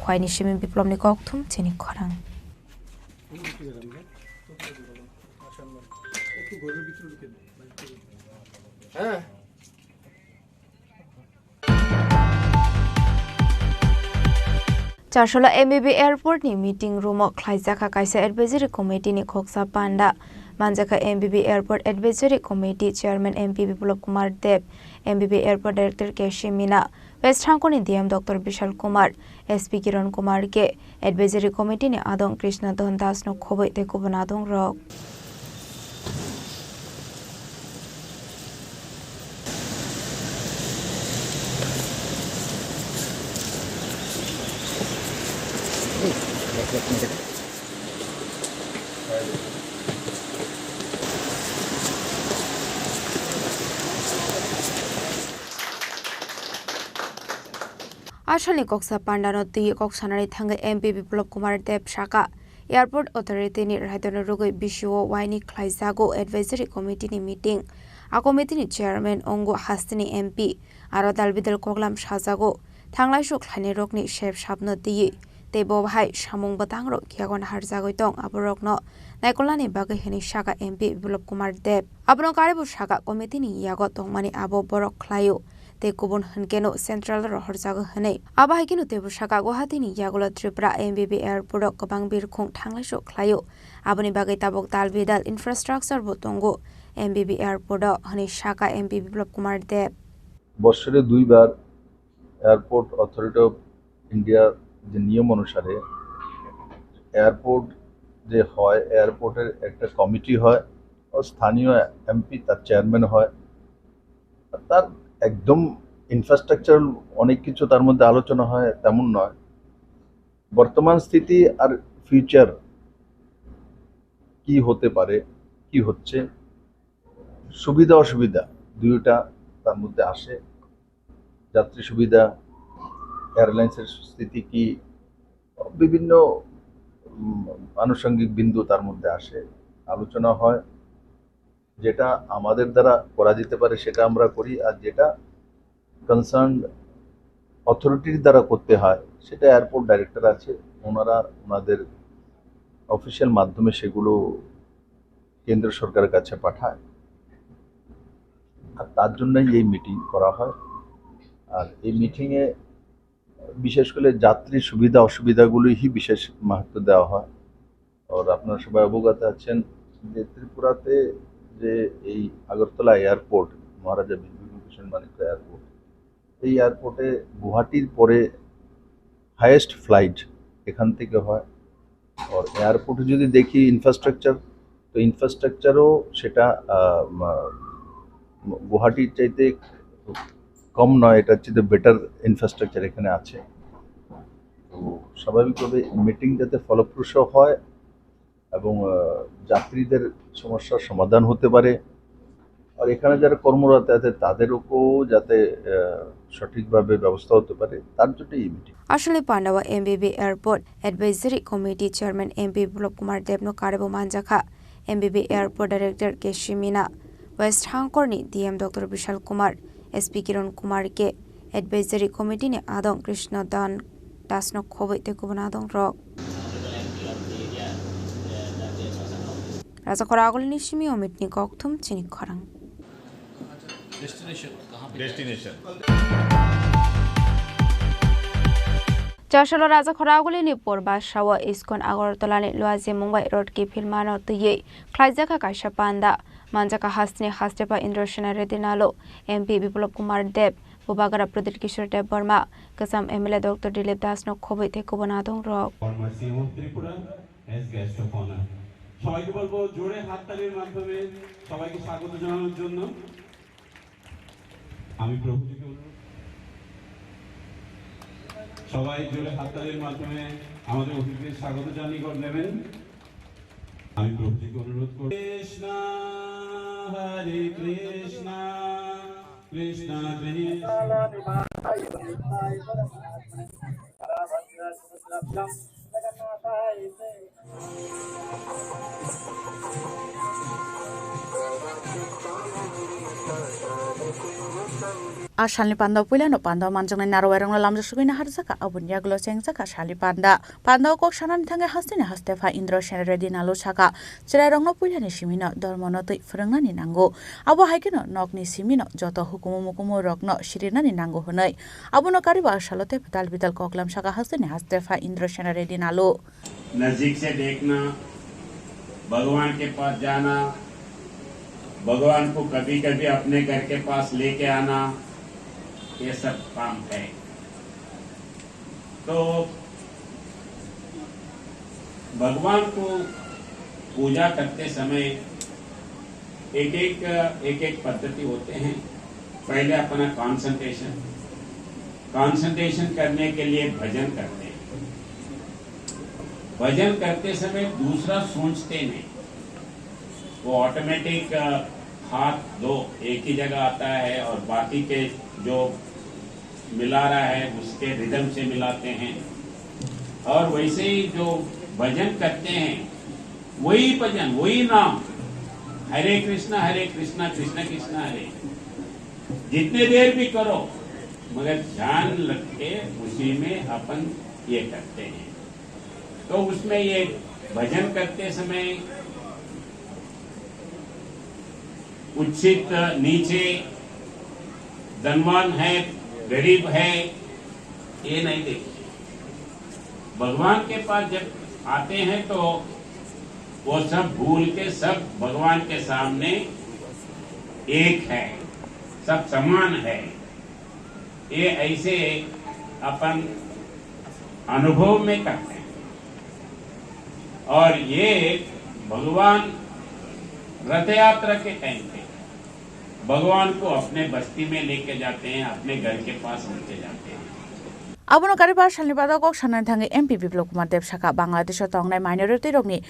Kaini simi Biplobni kokthum chini khorang. Chasolo M B B airport ni meeting room o khlaijak kha kaisa advisory committee ni khoksa panda. Manjakha M B B airport advisory committee chairman M P Biplab Kumar Deb, M B B airport director K C Mina, West Hangkor ni D M Doctor Bishal Kumar, S P Kiran Kumar K, advisory committee ni adong Krishna Dhan Das no khoboi tei kubun adong rok. Asalni koksa pandano twi kok sanani thangwi M P Biplab Kumar Deb saka, Airport Authority ni raidano rwgwi B C O waini khlaijago advisory committee ni meeting. A committee ni chairman wngo hasteni M P, aro dalbidal koklam sajago, thanglaisu khlainairokni sep sapno twiwi. Tei bo bahai samung bwtangrok yago naharjagwi tong, aborokno naikolnani bagwi hwnwi saka M P Biplab Kumar Deb. Abono karwibo saka committee ni yago tongmani abo borok khlaio. Tei kubun hwnkeno central rohorjago hwnwi. Abo hai kheno teibo saka Guwahati ni yagulo Tripura M B B airport o kwbang birkhung thanglaisu khlaio. Aboni bagwi tabuk dal bidal infrastructure bo tongo M B B airport o hwnwi saka M P Biplab Kumar Deb. বছরে দুইবার airport authority of ইন্ডিয়ার যে নিয়ম অনুসারে এয়ারপোর্ট যে হয়, এয়ারপোর্টের একটা কমিটি হয়, ও স্থানীয় এমপি তার চেয়ারম্যান হয়। তার একদম ইনফ্রাস্ট্রাকচার, অনেক কিছু তার মধ্যে আলোচনা হয়, তেমন নয়। বর্তমান স্থিতি আর ফিউচার কি হতে পারে, কি হচ্ছে, সুবিধা অসুবিধা দুইটা তার মধ্যে আসে। যাত্রী সুবিধা, এয়ারলাইন্সের স্থিতি কি, বিভিন্ন, উম, আনুষঙ্গিক বিন্দু তার মধ্যে আসে, আলোচনা হয়। যেটা আমাদের দ্বারা করা যেতে পারে, সেটা আমরা করি, আর যেটা কনসার্ন অথরিটির দ্বারা করতে হয়, সেটা এয়ারপোর্ট ডাইরেক্টর আছে, ওনারা ওনাদের অফিসিয়াল মাধ্যমে সেগুলো কেন্দ্র সরকারের কাছে পাঠায়। আর তার জন্যই এই মিটিং করা হয়। আর এই মিটিংয়ে বিশেষ করে যাত্রী সুবিধা অসুবিধাগুলোই বিশেষ মাহাত্ম্য দেওয়া হয়। আর আপনারা সবাই অবগত আছেন যে ত্রিপুরাতে যে এই আগরতলা এয়ারপোর্ট, মহারাজা বিভূতিভূষণ মাণিক্য এয়ারপোর্ট, এই এয়ারপোর্টে গুয়াহাটির পরে হায়েস্ট ফ্লাইট এখান থেকে হয়। আর এয়ারপোর্টে যদি দেখি ইনফ্রাস্ট্রাকচার, তো ইনফ্রাস্ট্রাকচারও সেটা, আহ, মা-, গুয়াহাটির চাইতে কম নয়, এটা হচ্ছে বেটার ইনফ্রাস্ট্রাকচার এখানে আছে। তো স্বাভাবিকভাবে মিটিং যাতে ফলপ্রসূ হয় এবং, আহ, যাত্রীদের সমস্যার সমাধান হতে পারে, আর এখানে যারা কর্মরত আছে তাদেরকেও যাতে, আহ, সঠিকভাবে ব্যবস্থা হতে পারে, তার জন্য এই meeting. Aswlwi pandao M B B Airport Advisory Committee Chairman M P Biplab Kumar Debno karwibo manjakha, M B B Airport Director K C Mina, West Hangkorni D M Doctor Bishal Kumar, S P Kiran Kumar K, Advisory Committee ni adong Krishna Dan Dasno khoboi tei kubun adong rok. Rajakhor agulini simi omitni kokthum chini khorang. Destination. Chasolo Rajakhor agulini purba sawa Iskon Agartala ni Luaji Mumbai road kiphilmano twiwi khlaijakha kaisa panda. Manjakha hasteni hastepa Indra Sena Reddy Nalo, M P Biplab Kumar Deb, Bubagra Pradip Kishore Debbarma, Kwcham M L A Doctor Dilip Das no khoboi tei kubun adong rok. Former C M of Tripura as guest of honor. সবাইকে বলবো জোরে হাততালির মাধ্যমে সবাইকে স্বাগত জানানোর জন্য। আমি প্রভুজিকে অনুরোধ, সবাই জোরে হাততালির মাধ্যমে আমাদের অতিথিদের স্বাগত জানিয়ে নেবেন। আমি প্রভুজিকে অনুরোধ করি। কৃষ্ণ, হরে কৃষ্ণ, কৃষ্ণ Krishna. A salni panda puilano panda manjaknai narwai rokno lamjak sugwi naharjaka, aboni yagulo chengjaka salni panda. Panda o kok sanani thangwi hasteni haste pha Indra Sen Reddy Nalu saka, chwrai rokno puilani simino dormono twi phwrwngnani nango. Abo hai kheno nokni simino joto hukumu mukumu rokno sirinani nango hwnwi. Abono kariba salo tei dal bidal koklam saka hasteni haste pha Indra Sen Reddy Nalu. नजदीक से देखना, भगवान के पास जाना, भगवान को कभी-कभी अपने घर के पास लेके आना, ये सब काम है। तो भगवान को पूजा करते समय एक एक, एक एक पद्धति होते हैं। पहले अपना कंसंट्रेशन, कंसंट्रेशन करने के लिए भजन करते हैं। भजन करते समय दूसरा सोचते नहीं, वो ऑटोमेटिक, अ, हाथ दो एक ही जगह आता है और बाकी के जो मिला रहा है, उसके रिदम से मिलाते हैं। और वैसे ही जो भजन करते हैं, वही भजन, वही नाम, हरे कृष्णा, हरे कृष्णा, कृष्णा कृष्णा, हरे, जितने देर भी करो, मगर ध्यान रख के उसी में अपन ये करते हैं। तो उसमें ये भजन करते समय उच्छित, नीचे, धनवान है, गरीब है, ये नहीं देखते। भगवान के पास जब आते हैं तो वो सब भूल के सब भगवान के सामने एक है, सब समान है। ये ऐसे अपन अनुभव में करते हैं। और ये भगवान रथ यात्रा के टाइम पे भगवान को अपने बस्ती में लेके जाते हैं, अपने घर के पास लेके जाते हैं। Abono kariba salni bada kok sanani thangwi M P Biplab Kumar Deb saka, Bangladesh o tongnai minority rokni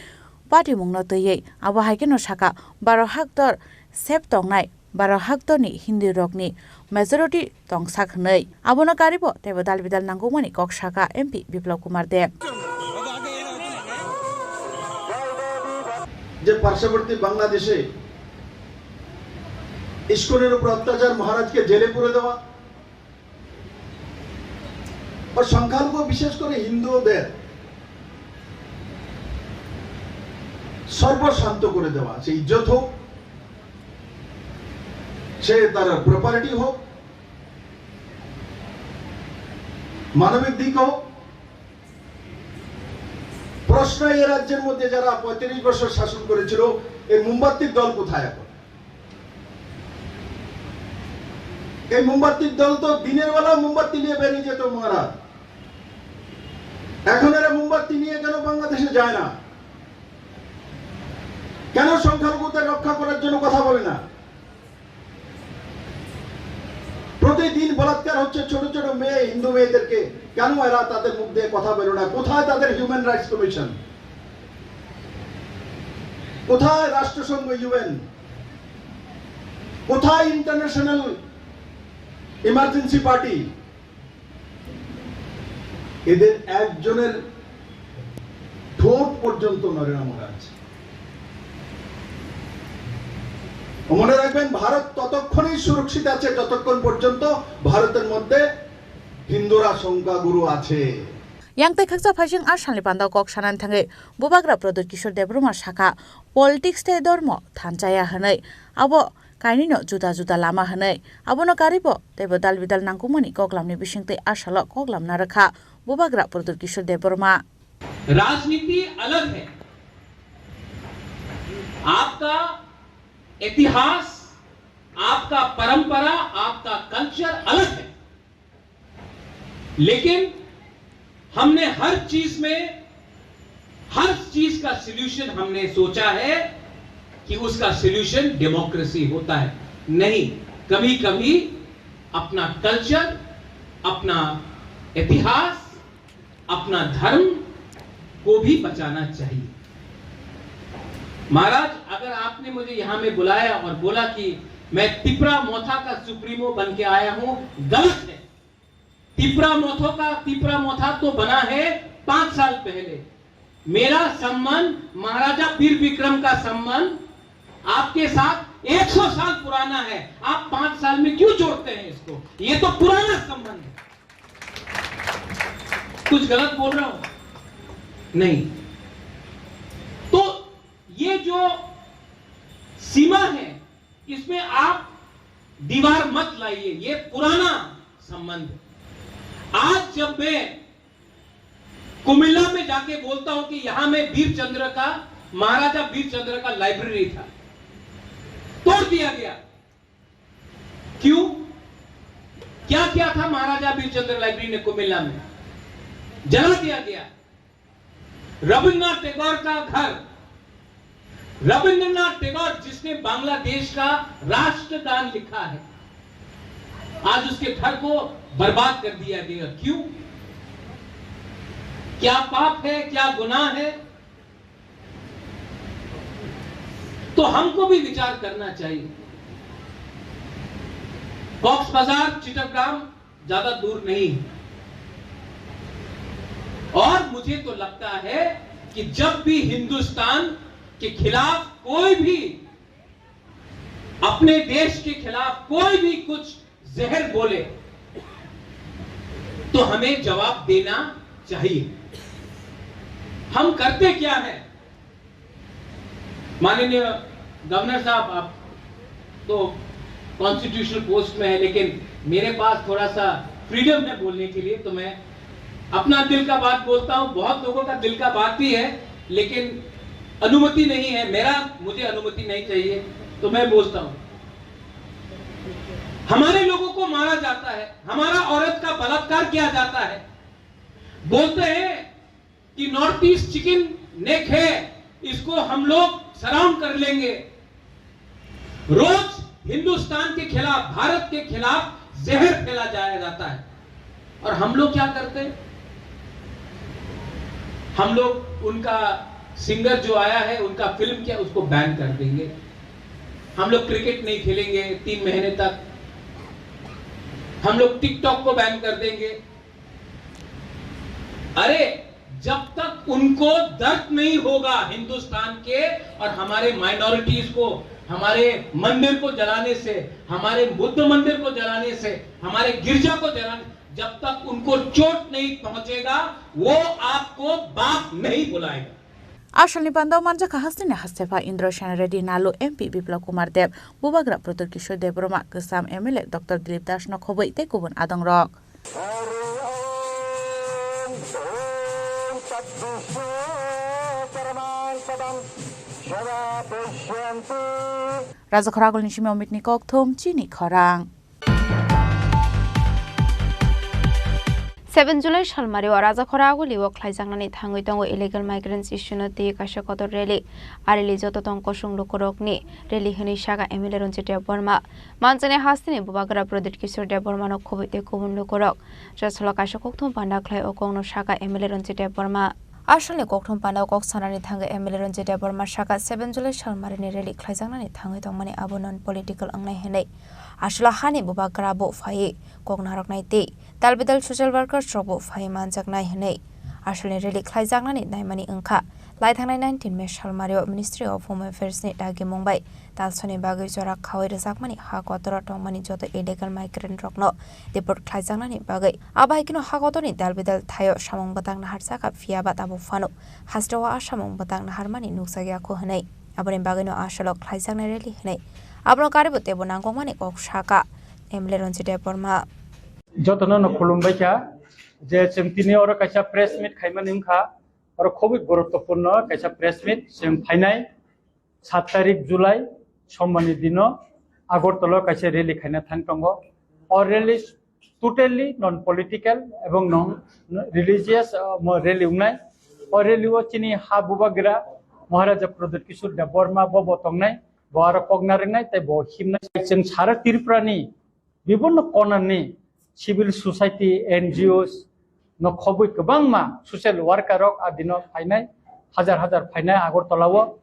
patimungno twiwi. Abo hai kheno saka, baro haktor sep tongnai, baro haktorni Hindu rokni majority tongsak hwnwi. Abono karibo teibo dal bidal nangkukmani kok saka M P Biplab Kumar Deb. যে পার্শ্ববর্তী বাংলাদেশে ইস্কনের উপর অত্যাচার, মহারাজকে জেলে পুরে দেওয়া, ও সংখ্যালঘু বিশেষ করে হিন্দুদের সর্বশান্ত করে দেওয়া, সে ইজ্জত হোক, সে তার প্রপার্টি হোক, মানবিক দিক হোক। প্রশ্ন, এ রাজ্যের মধ্যে যারা পঁয়ত্রিশ বছর শাসন করেছিল, এই মোমবাতির দল কোথায় এখন? এই মোমবাতির দল তো দিনের বেলা মোমবাতি নিয়ে বেরিয়ে যেত মহারাজ। এখন এরা মোমবাতি নিয়ে কেন বাংলাদেশে যায় না? কেন সংখ্যালঘুদের রক্ষা করার জন্য কথা বলে না? প্রতিদিন বলাৎকার হচ্ছে ছোট ছোট মেয়ে, হিন্দু মেয়েদেরকে। কেন এরা তাদের মুখ দিয়ে কথা বেরো না? কোথায় তাদের হিউম্যান রাইটস কমিশন? কোথায় রাষ্ট্রসংঘ, ইউএন? কোথায় ইন্টারন্যাশনাল ইমার্জেন্সি পার্টি? এদের একজনের ঠোঁট পর্যন্ত নড়ে না, মহারাজ। মনে রাখবেন, ভারত ততক্ষণই সুরক্ষিত আছে যতক্ষণ পর্যন্ত ভারতের মধ্যে হিন্দুরা সংখ্যাগুরু আছে। Yang tei khaksa phaising a salni panda kok sanani thangwi Bubagra Pradyut Kishore Debbarma saka, politics tei dormo thanchaya hwnwi. Abo kainwino juda juda lama hwnwi. Abono karibo teibo dal bidal nangkukmani koklamni bisingtwi a salo koklam narwkha Bubagra Pradyut Kishore Debbarma. राजनीति अलग है। आपका इतिहास, आपका परंपरा, आपका कल्चर अलग है। लेकिन हमने हर चीज में, हर चीज का सॉल्यूशन हमने सोचा है कि उसका सॉल्यूशन डेमोक्रेसी होता है। नहीं, कभी-कभी अपना कल्चर, अपना इतिहास, अपना धर्म को भी बचाना चाहिए। महाराज, अगर आपने मुझे यहाँ में बुलाया और बोला कि मैं तिपरा मोथा का सुप्रीमो बन के आया हूँ, गलत है। तिपरा मोथो का, तिपरा मोथा तो बना है पाँच साल पहले। मेरा संबंध, महाराजा वीर विक्रम का संबंध आपके साथ एक सौ साल पुराना है। आप पाँच साल में क्यों जोड़ते हैं इसको? गलत बोल रहा हूं? नहीं। तो ये जो सीमा है, इसमें आप दीवार मत लाइए, ये पुराना संबंध है। आज जब मैं कुमिल्ला में जाके बोलता हूं कि यहां मैं वीर चंद्र का, महाराजा वीर चंद्र का लाइब्रेरी था, तोड़ दिया गया। क्यों? क्या किया था महाराजा वीर चंद्र लाइब्रेरी ने कुमिल्ला में? जला दिया गया। रविंद्रनाथ टैगोर का घर, रविंद्रनाथ टैगोर जिसने बांग्लादेश का राष्ट्रगान लिखा है, आज उसके घर को बर्बाद कर दिया गया। क्यों? क्या पाप है, क्या गुनाह है? तो हमको भी विचार करना चाहिए। कॉक्स बाजार, चिटाग्राम ज्यादा दूर नहीं है। और मुझे तो लगता है कि जब भी हिंदुस्तान के खिलाफ कोई भी, अपने देश के खिलाफ कोई भी कुछ जहर बोले, तो हमें जवाब देना चाहिए। हम करते क्या है? माननीय गवर्नर साहब, आप तो कॉन्स्टिट्यूशनल पोस्ट में है, लेकिन मेरे पास थोड़ा सा फ्रीडम है बोलने के लिए, तो मैं अपना दिल का बात बोलता हूँ। बहुत लोगों का दिल का बात भी है, लेकिन अनुमति नहीं है, मेरा, मुझे अनुमति नहीं चाहिए, तो मैं बोलता हूँ। हमारे लोगों को मारा जाता है, हमारा औरत का बलात्कार किया जाता है, बोलते हैं कि नॉर्थ ईस्ट चिकन नेक है, इसको हम लोग सराउंड कर लेंगे। रोज हिंदुस्तान के खिलाफ, भारत के खिलाफ जहर फैला जाया जाता है। और हम लोग क्या करते हैं? हम लोग उनका सिंगर जो आया है, उनका फिल्म क्या, उसको बैन कर देंगे। हम लोग क्रिकेट नहीं खेलेंगे तीन महीने तक। हम लोग टिकटॉक को बैन कर देंगे। अरे, जब तक उनको दर्द नहीं होगा हिंदुस्तान के और हमारे माइनॉरिटीज को, हमारे मंदिर को जलाने से, हमारे बुद्ध मंदिर को जलाने से, हमारे गिरजा को जलाने, जब तक उनको चोट नहीं पहुंचेगा, वो आपको बाप नहीं बुलाएगा। Asalni pandao manjakha hasteni hastepha Indra Sen Reddy, Nalu M P Biplab Kumar Deb, Bubagra Pradyut Kishore Debbarma, Kwcham M L A Doctor Dilip Das no khobwi tei kubun adongrok. Raja Khoragulni simi Omitni kokthum chini khorang. Seven July salmari o Raja Khoraguli o khlaijaknani thangwi tongo illegal migrants issue no twi kaisa kotor rally. A rally joto tong kosong lukurokni rally hwnwi saka M L A Ranjit Debbarma. Manjaknai hasteni Bubagra Pradyut Kishore Debbarma no khobwi tei kubun lukurok. Chasalo kaisa kokthum panda khlai o kokno saka M L A Ranjit Debbarma. Asalni kokthum panda o kok sanani thangwi M L A Ranjit Debbarma saka seven July salmarini rally khlaijaknani thangwi tongmani abo non political wngnai hwnwi. Asalo hani Bubagra bo phaiwi kok narwknai tei tal bidal social workers rok bo phaiwi manjaknai hwnwi. Asalni rally khlaijaknani naimani wngkha. Laithangnai nineteen May salmario Ministry of Home Affairs ni dagimung bai talsoni bagwi jora khaui rwjakmani ha kotoro tongmani joto illegal migrant rokno deport khlaijaknani bagwi. Abo hai kheno ha kotorni dal bidal thaio samung bwtang naharjakha, phiya ba tabuk phano hasteo a samung bwtang naharmani nukjakya kho hwnwi. Aboni bagwino a salok khlaijaknai rally hwnwi abono karibo teibo nangkukmani kok saka M L A Ranjit Debbarma. Jotono no khulumbai kha je chwng tini oro kaisa press meet khaimani wngkha, oro khobwi guruttopurno kaisa press meet chwng phainai sat tarik July, Sombarni dino Agartala kaisa rally khaina thang tongo. O rally totally non political ebong non religious, uh, mo rally wngnai. O rally o chini ha bubagra Maharaja Pradyut Kishore Debbarma bo bo tongnai, bo aro kok narwknai tei bo himnai. Chwng sara Tripura ni bibinno konani civil society, N G Os no khobwi kwbangma social worker rok a dino phainai, hajar hajar phainai Agartala o.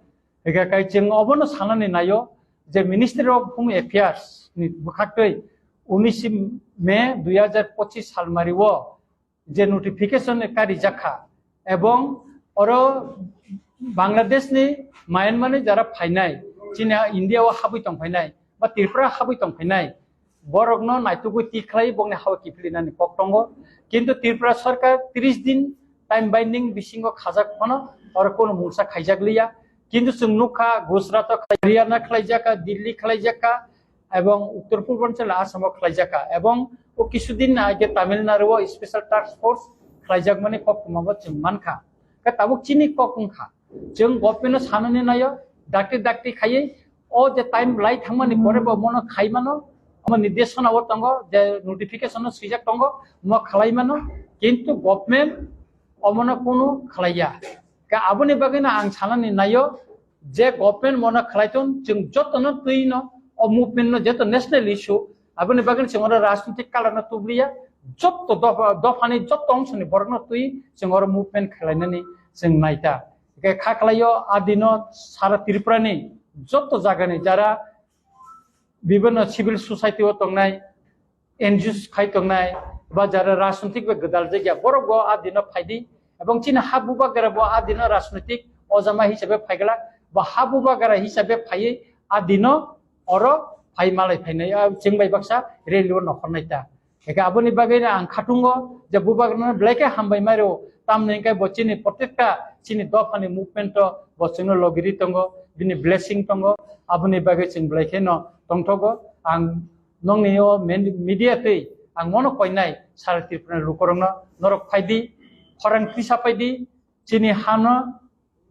Hingkhe kai chwng obono sanani naio je Ministry of Home Affairs ni bwkhaktwi unis May dui hajar pochis salmari o je notification karijak kha, ebong oro Bangladesh ni, Myanmar ni jara phainai, chini India o habwi tong phainai ba Tripura habwi tong phainai, borokno naitugwi tikhlai bokni hao kiphilinani kok tongo. Kintu Tripura sarkar tris din time binding bisingo khajak phano oro kono mungsa khaijak liya. Kintu chwng nukha Gujarat o khlai-, Haryana khlaijaka, Delhi khlaijaka, ebong Uttor Purbanchal Assam o khlaijaka, ebong o kisudin age Tamil Nadu o special task force khlaijakmani koktwma bo chwng mankha. Khe tabuk chini kok wngkha, chwng government no sanani naio, dakti dakti khaiwi o je time lai thangmani pore bo mono khaimano, omo nirdeshona o tongo, je notification o swijak tongo, mo khlaimano, kintu government omono kunu khlaiya. Khe aboni bagwino ang sanani naio, je government mono khlai thung, chwng jotono twi no o movement no jeto national issue, aboni bagwi chwng oro rajnitik color no tubliya, jotto dopha, dophani jotto ongsoni borokno twi chwng oro movement khlainani chwng naita. Hwnkhe kha khlaio a dino sara Tripura ni jotto jagani jara bibhinno civil society o tongnai, N G Os khai tongnai, ba jara rajnitik bai gwdal jagya, borok bo a dino phaidi, ebong chini ha bubagra bo a dino rajnitik ojama hisabe phaigala, ba ha bubagra hisabe phaiwi a dino oro phai malai phainai, a chwng bai baksa rally o nokhornai ta. Eke aboni bagwi no ang khatungo je bubagrano belai khe hambai mairo, tamni hwnkhe bo chini protekta chini dophani movement o bo chwngno logiri tongo, bini blessing tongo, aboni bagwi chwng belai khe no tongthogo. Ang nongni o men-, media twi ang mono koinai sara Tripura ni lukurokno, norok phaidi, khorang tisa paidi, chini hano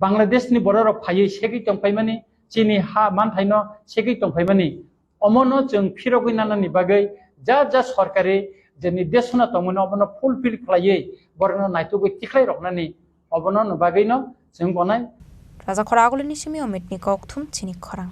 Bangladesh ni bororok phaiwi segwi tongphaimani, chini ha manthaino segwi tongphaimani, omono chwng phirogwi nanani bagwi ja ja sorkari je nirdeshona tongmani omono fulfill khlaiwi borokno naitugwi tikhlai roknani obono no bagwino chwng bonai. Raja khora agulini simi omitni kokthum chini khorang.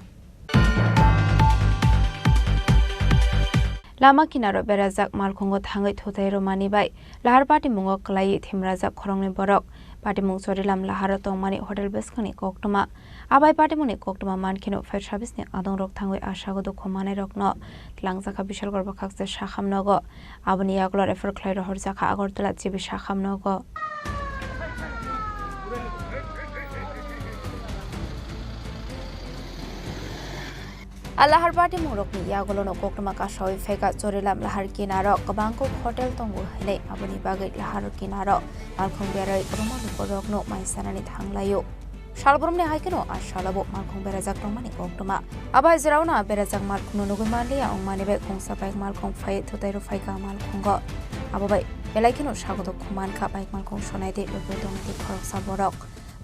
Lama kinaro berajak malkhungo thangwi thutai rwmani bai lahar patimungo kwlaiwi themrajak khoroknwi borok. Patimung Chorilam laharo tongmani hotel bwskangni koktwma. Abai patimungni koktwma mankheno fire service ni adongrok thangwi asago dukhu manairokno twlangjakha Bishalgarh bwkhaksa sakham nogo. Aboni yagulo refer khlai rohorjakha Agartala G B sakham nogo. A lahar patimungrokni yagulono koktwma kasawi phaikha Chorilam lahar kinaro kwbangkuk hotel tongo hinwi, aboni bagwi lahar kinaro malkhung berwi kwbangma lukurokno mai sanani thanglaio. Salbrumni hai kheno a salobo malkhung berajak tongmani koktwma. Abo hai jeraono a berajak malkhungno nugwi manliya wngmani bai khungsa bike malkhung phaiwi thutai rw phaikha a malkhungo. Abo bai belai kheno sagodok khumankha bike malkhung sonai tei lugwi tongwi tei khoroksa borok.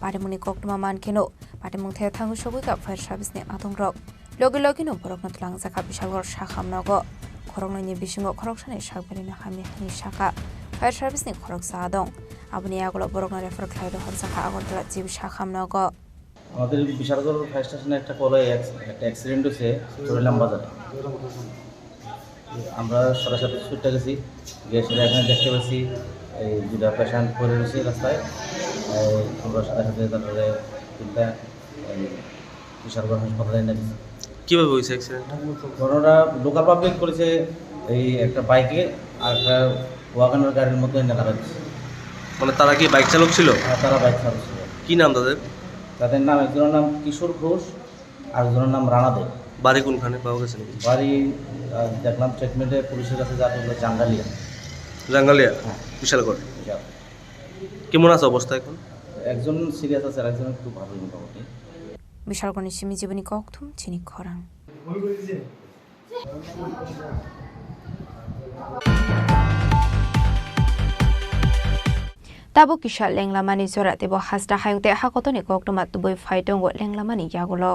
Patimungni koktwma mankheno patimung the thangwi sogwi kha fire service ni adongrok. Logi logi no borokno twlangjakha Bishalgarh sakham nogo. Khoroknwi ni bisingo khoroksani sakbari no hamya hinwi sakha fire service ni khoroksa adong. Aboni yagulo borokno refer khlai rohorjakha Agartala G B sakham nogo. আমাদের বিশালগড় ফায়ার স্টেশনে একটা কলে অ্যাক্স-, একটা অ্যাক্সিডেন্ট হয়েছে চুরিলাম বাজারে। আমরা সাথে সাথে ছুটে গেছি, গিয়ে সেটা এখানে দেখতে পাচ্ছি এই দুটা পেশেন্ট পড়ে রয়েছে রাস্তায়। এই আমরা সাথে সাথে তারপরে তিনটা এই বিশালগড় হাসপাতালে এনে দিচ্ছি। কিভাবে হয়েছে অ্যাক্সিডেন্টটা? ঘটনাটা লোকাল পাবলিক করেছে, এই একটা বাইকে আর একটা ওয়াগনার গাড়ির মধ্যে এনে লাগাই দিচ্ছে। মানে তারা কি বাইক চালক ছিল? হ্যাঁ, তারা বাইক চালক ছিল। কি নাম তাদের? তাদের নাম, একজনের নাম কিশোর ঘোষ, আরেকজনের নাম রানা দে। বাড়ি কোনখানে পাওয়া গেছে নাকি? বাড়ি, আহ, দেখলাম স্টেটমেন্টে পুলিশের কাছে যা বললো জাঙ্গালিয়া। জাঙ্গালিয়া? হ্যাঁ। বিশালগড়। বিশাল। কেমন আছে অবস্থা এখন? একজন সিরিয়াস আছে, আর একজন একটু ভালোই মোটামুটি। Bishalgarh ni simi jiboni kokthum chini khorang. Tabuk kisa lenglamani jora teibo hasta hayung tei hakotoni koktwma tubui phai tongo lenglamani yagulo.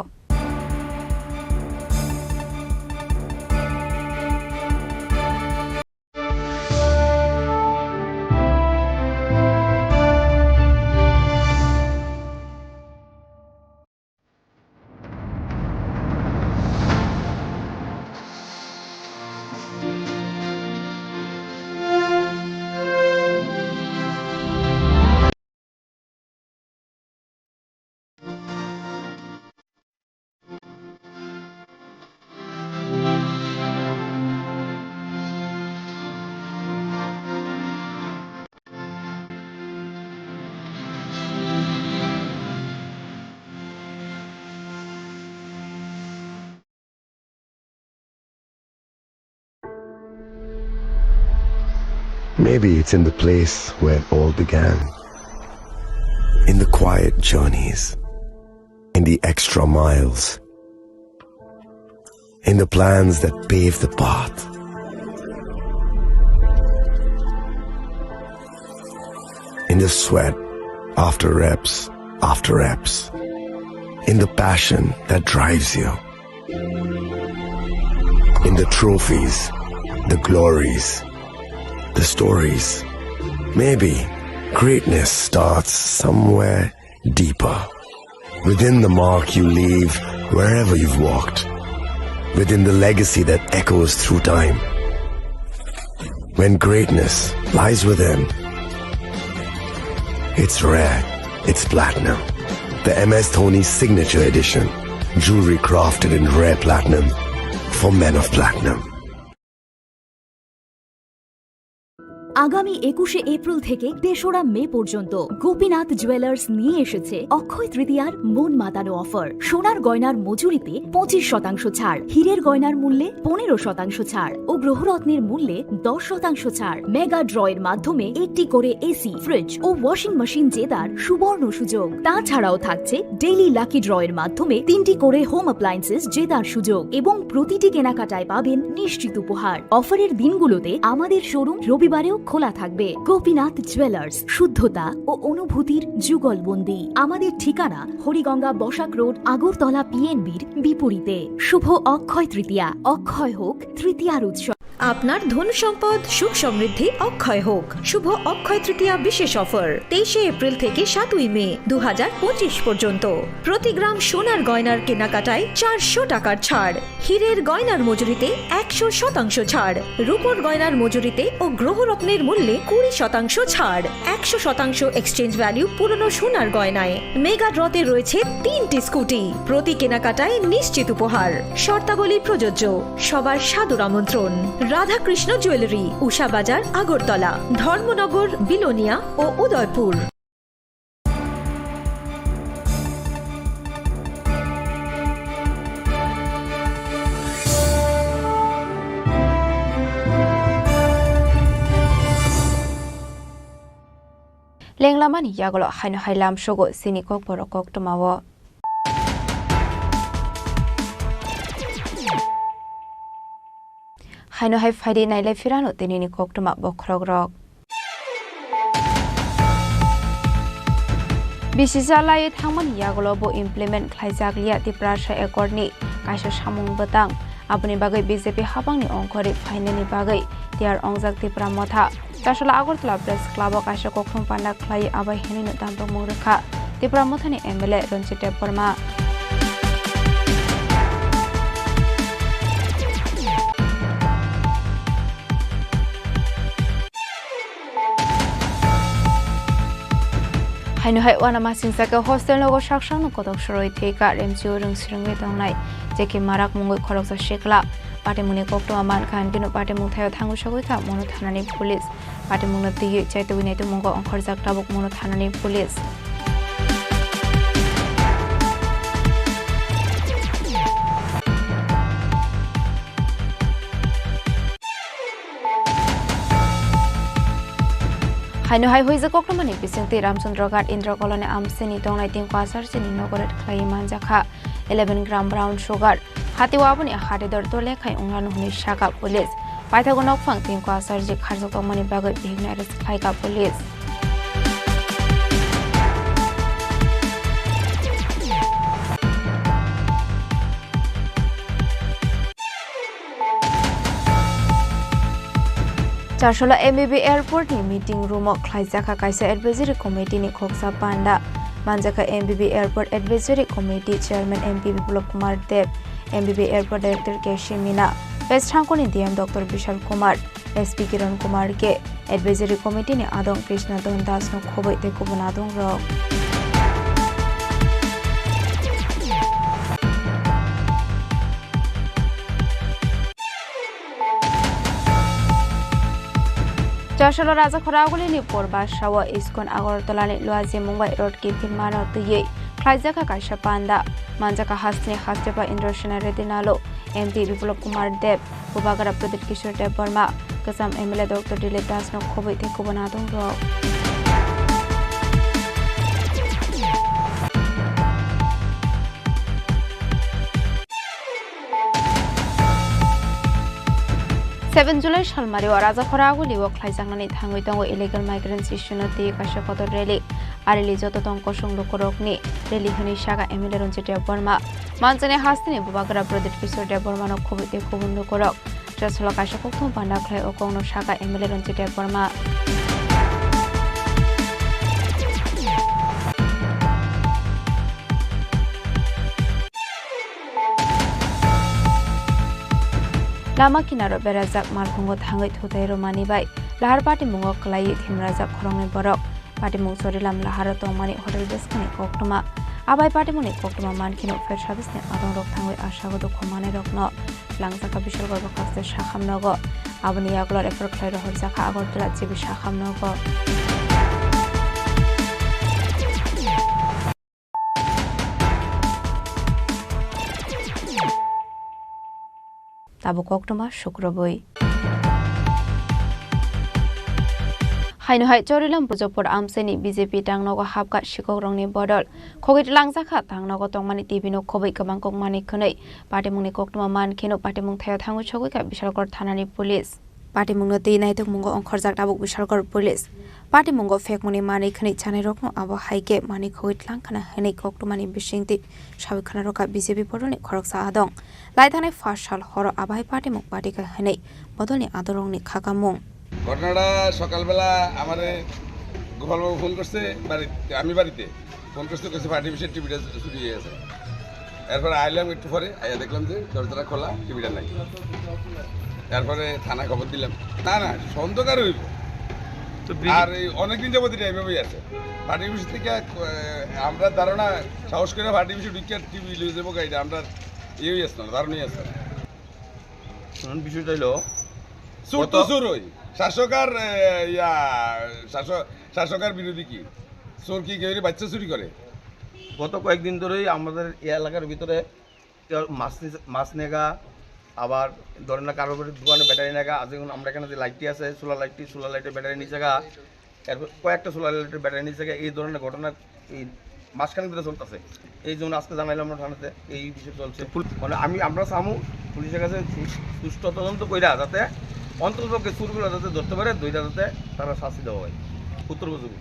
Maybe it's in the place where it all began. In the quiet journeys, in the extra miles, in the plans that pave the path, in the sweat after reps, after reps, in the passion that drives you, in the trophies, the glories, the stories. Maybe greatness starts somewhere deeper, within the mark you leave wherever you've walked, within the legacy that echoes through time. When greatness lies within, it's rare, it's platinum. The M S Dhoni Signature Edition, jewelry crafted in rare platinum for men of platinum. আগামী একুশে এপ্রিল থেকে তেসরা মে পর্যন্ত গোপীনাথ জুয়েলার্স নিয়ে এসেছে অক্ষয় তৃতীয়ার মন মাতানো অফার। সোনার গয়নার মজুরিতে পঁচিশ শতাংশ ছাড়, হীরের গয়নার মূল্যে পনেরো শতাংশ ছাড় ও গ্রহরত্নের মূল্যে দশ শতাংশ ছাড়। মেগা ড্রয়ের মাধ্যমে একটি করে এসি, ফ্রিজ ও ওয়াশিং মেশিন জেতার সুবর্ণ সুযোগ। তাছাড়াও থাকছে ডেইলি লাকি ড্রয়ের মাধ্যমে তিনটি করে হোম অ্যাপ্লায়েন্সেস জেতার সুযোগ এবং প্রতিটি কেনাকাটায় পাবেন নিশ্চিত উপহার। অফারের দিনগুলোতে আমাদের শোরুম রবিবারেও খোলা থাকবে। গোপীনাথ জুয়েলার্স, শুদ্ধতা ও অনুভূতির যুগলবন্দি। আমাদের ঠিকানা হরিগঙ্গা বসাক রোড, আগরতলা পিএনবির বিপরীতে। শুভ অক্ষয় তৃতীয়া, অক্ষয় হোক তৃতীয়ার উৎসব। আপনার ধন সম্পদ সুখ সমৃদ্ধি অক্ষয় হোক। শুভ অক্ষয় তৃতীয়া বিশেষ অফার, তেইশে এপ্রিল থেকে সাতই মে দু হাজার পঁচিশ পর্যন্ত। প্রতি গ্রাম সোনার গয়নার কেনাকাটায় চারশো টাকার ছাড়, হীরের গয়নার মজুরিতে একশো শতাংশ ছাড়, রূপোর গয়নার মজুরিতে ও গ্রহরত্নের মূল্যে কুড়ি শতাংশ ছাড়, একশো শতাংশ এক্সচেঞ্জ ভ্যালু পুরনো সোনার গয়নায়। মেগা ড্রতে রয়েছে তিনটি স্কুটি, প্রতি কেনাকাটায় নিশ্চিত উপহার। শর্তাবলী প্রযোজ্য। সবার সাদর আমন্ত্রণ। রাধাকৃষ্ণ জুয়েলারি, উষা বাজার, আগরতলা, ধর্মনগর, বিলোনিয়া ও Udaipur. Lenglamani yagulo haino hai lamsogo chini kokborok koktwmao. Haino hai phaidi nailai phirano tinini koktwma bokhorokrok. Bisi chalai thangmani yagulo bo implement khlaijak liya Tiprasa Accord ni kaisa samung bwtang. Aboni bagwi B J P habangni ongkhorwi phainani bagwi tiyar ongjak Tipra Motha. Chasala Agartala Press Club o kaisa koktwma panda khlai abai hinwi no dampakmung rwkha Tipra Mothani M L A Ranjit Debbarma. Haino hai uanamasing saka hostel nogo saksakno kotok soroi thwikha, remchio rwngsrwngwi tongnai J K Marak mungwi khoroksa sikla. Patimungni koktwma mankha, hinkhe no patimung thaio thangwi sogwi kha Mono thanani police. Patimungno twiwi chaitugwi naitukmungo ongkhorjak tabuk Mono thanani police. Haino hai huijak koktwmani bisingtwi Ramchandra Ghat Indra Colony amsini tongnai tingko asarjini nogo raid khlaiwi manjakha eleven gram brown sugar. Hatio aboni hatidor dole khai wnglano hwnwi sakha police. Paithago nokphang tingko asarji kharjak tongmani bagwi bihikno arrest khlaikha police. Charsala M B B airport ni meeting room o khlaijakha kaisa advisory committee ni khoksa panda. Manjakha M B B airport advisory committee chairman M P Biplab Kumar Deb, M B B airport director K C Mina, West Thangkoni D M Doctor Bishal Kumar, S P Kiran Kumar K, advisory committee ni adong Krishna Don Das no khoboi tei kubun adong rok. Chasalo Rajakhora Agulini Porbasao Iskon Agartala ni Luaji Mumbai Road kiphil mano twiwi khlaijakha kaisa panda. Manjakha hasteni hastepa Indrasena Reddy Nalo, M P Biplab Kumar Deb, Bubagra Pradip Kishore Debbarma, Kwcham M L A Doctor Dilip Das no khobwi tei kubun adong rok. Seven July salmari o Rajakhora Aguli o khlaijaknani thangwi tongo illegal migrants issue no twi kaisa kotor rally. A rally joto tong kosong lukurokni rally hwnwi saka M L A Ranjit Debbarma. Manchani hasteni Bubagra Pradip Kishore Debbarma no khobwi tei kubun lukurok. Chasolo kaisa kokthum panda khlai o kokno saka M L A Ranjit Debbarma. Lama kinaro berajak malkhungo thangwi thutai rwmani bai lahar patimungo kwlaiwi thimrajak khoroknwi borok. Patimung Chorilam laharo tongmani hotel bwskangni koktwma. Abai patimungni koktwma mankheno fire service ni adongrok thangwi asago dukhu manwirokno langjakha Bishalgarh bwkhaste sakham nogo. Aboni yagulo refer khlai rohorjakha Agartala G B sakham nogo. Tabuk koktwma sukrubwi. Haino hai Chorilam Bujopur amchaini B J P tangnogo hapkha sikokrokni bodol. Khogwi langjakha tangnogo tongmani T V no khobwi kwbang kok manwi khwnwi. Patimungni koktwma mankheno patimung thaio thangwi sogwikha Bishalgarh thanani police. Patimungno twi naitukmungo ongkhorjak tabuk Bishalgarh police. Patimungo phekmungni manwi khwnwi chanairokno abo hai khe manwi khogwi tlang khna hwnwi koktwmani bisingtwi sawi khna rwkha B J P bodolni khoroksa adong. Laithangnai first sal horo abo hai patimung patikha hwnwi bodolni adongrokni khakamung. ঘটনাটা সকালবেলা আমারে গোপালবাবু ফোন করছে বাড়িতে, আমি বাড়িতে। ফোন করতে করতে ফাটি পিসের টিভিটা চুরি হয়ে গেছে। এরপরে আইলাম একটু পরে, আইয়া দেখলাম যে দরজাটা খোলা, টিভিটা নাই। তারপরে থানা খবর দিলাম। না, না, সন্দেহ কার হইব? তো বি- আর এই অনেকদিন যাবত এটা এইভাবেই আছে। ফাটি পিস থেকে, আহ, আমরা ধারণা, সাহস করে ফাটি পিসে ঢুকিয়ে টিভি লয়ে যাবো, এটা আমরা ইয়েই আসতো না, ধারণাই আসতো না। এখন বিষয়টা হইলো, চুর তো কত? চুর ওই, শাসক আর, এ, ইয়া, শাসক, শাসক আর বিরোধী কি? চোর কি কেউ বাচ্চা চুরি করে? গত কয়েকদিন ধরেই আমাদের এই এলাকার ভিতরে কেউ মাছ নিছে, মাছ নেগা, আবার ধরেন না কারোর বাড়ির দোকানে ব্যাটারি নেগা, আজ যেমন আমরা এখানে যে লাইটটি আছে, সোলার লাইটটি, সোলার লাইটের ব্যাটারি নিচে গা, এরপর কয়েকটা সোলার লাইটের ব্যাটারি নিচে গা, এই ধরনের ঘটনা এই মাঝখানে যেটা চলতেছে, এই জন্য আজকে জানাইলাম আমরা থানাতে, এই বিষয়ে চলছে। তো পুল- মানে আমি, আমরা চামু পুলিশের কাছে সু-, সুষ্ঠু তদন্ত কইরা যাতে অন্ততপক্ষে চুরগুলো যাতে ধরতে পারে, ধইরা যাতে তারা শাস্তি দেওয়া হয় পুত্র উপযোগী।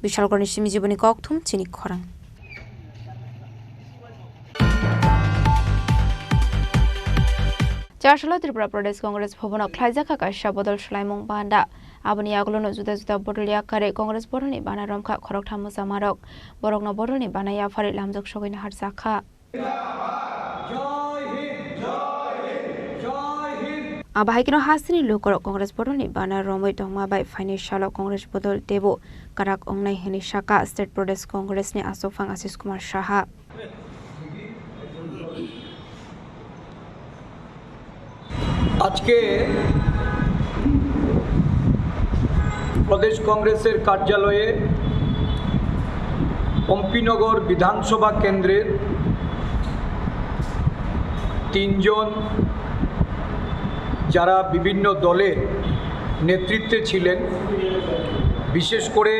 Bishalgarhni simi jiboni kokthum chini khorang. Chasalo Tripura Pradesh Congress Bhavan o khlaijakha kaisa bodol swlaimung banda. Aboni yagulono juda juda bodol yakarwi Congress bodolni bana romkha khoroktham mwchamarok. Borokno bodolni bana yapharwi lamjak sogwi naharjakha. Abo hai kheno hasteni lukurok Congress bodolni bana romwi tongma bai phaini salo Congress bodol teibo kwrak wngnai hwnwi sakha State Pradesh Congress ni achukphang Ashish Kumar Saha. আজকে প্রদেশ কংগ্রেসের কার্যালয়ে পম্পিনগর বিধানসভা কেন্দ্রের তিনজন যারা বিভিন্ন দলের নেতৃত্বে ছিলেন, বিশেষ করে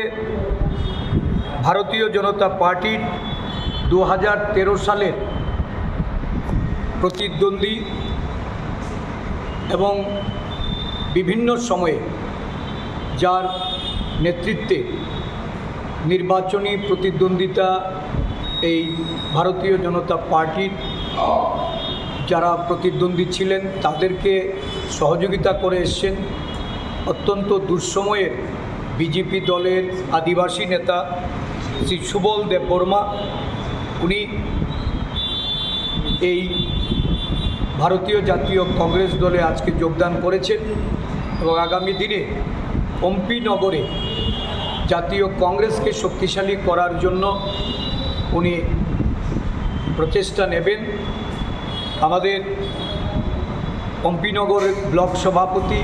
ভারতীয় জনতা পার্টির দু হাজার তেরো সালের প্রতিদ্বন্দ্বী এবং বিভিন্ন সময়ে যার নেতৃত্বে নির্বাচনী প্রতিদ্বন্দ্বিতা এই ভারতীয় জনতা পার্টির যারা প্রতিদ্বন্দ্বী ছিলেন তাদেরকে সহযোগিতা করে এসছেন। অত্যন্ত দুঃসময়ের বিজেপি দলের আদিবাসী নেতা শ্রী সুবল দেববর্মা, উনি এই ভারতীয় জাতীয় কংগ্রেস দলে আজকে যোগদান করেছেন এবং আগামী দিনে পম্পিনগরে জাতীয় কংগ্রেসকে শক্তিশালী করার জন্য উনি প্রচেষ্টা নেবেন। আমাদের পম্পিনগর ব্লক সভাপতি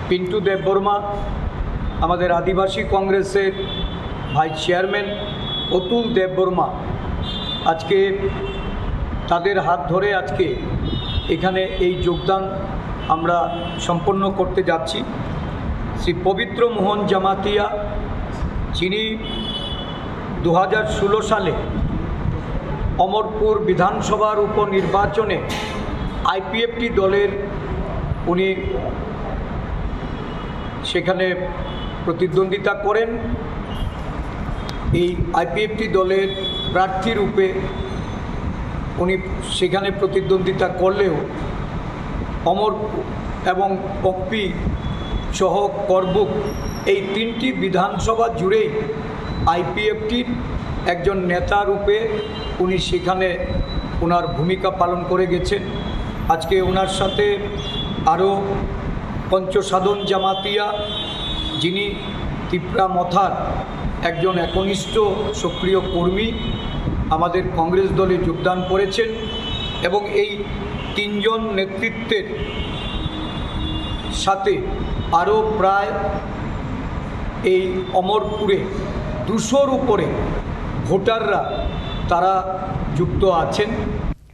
পিন্টু দেববর্মা, আমাদের আদিবাসী কংগ্রেসের ভাইস চেয়ারম্যান অতুল দেববর্মা, আজকে তাদের হাত ধরে আজকে এখানে এই যোগদান আমরা সম্পন্ন করতে যাচ্ছি। শ্রী পবিত্র মোহন জামাতিয়া, যিনি দু হাজার ষোলো সালে অমরপুর বিধানসভার উপনির্বাচনে আইপিএফটি দলের উনি সেখানে প্রতিদ্বন্দ্বিতা করেন। এই আইপিএফটি দলের প্রার্থী রূপে উনি সেখানে প্রতিদ্বন্দ্বিতা করলেও অমর এবং পকপি সহ করবুক এই তিনটি বিধানসভা জুড়েই আইপিএফটির একজন নেতা রূপে উনি সেখানে ওনার ভূমিকা পালন করে গেছেন। আজকে ওনার সাথে আরও পঞ্চসাধন জামাতিয়া, যিনি তিপ্রা মথার একজন একনিষ্ঠ সক্রিয় কর্মী, আমাদের কংগ্রেস দলে যোগদান করেছেন এবং এই তিনজন নেতৃত্বের সাথে আরও প্রায় এই অমরপুরে দুশোর উপরে ভোটাররা তারা যুক্ত আছেন।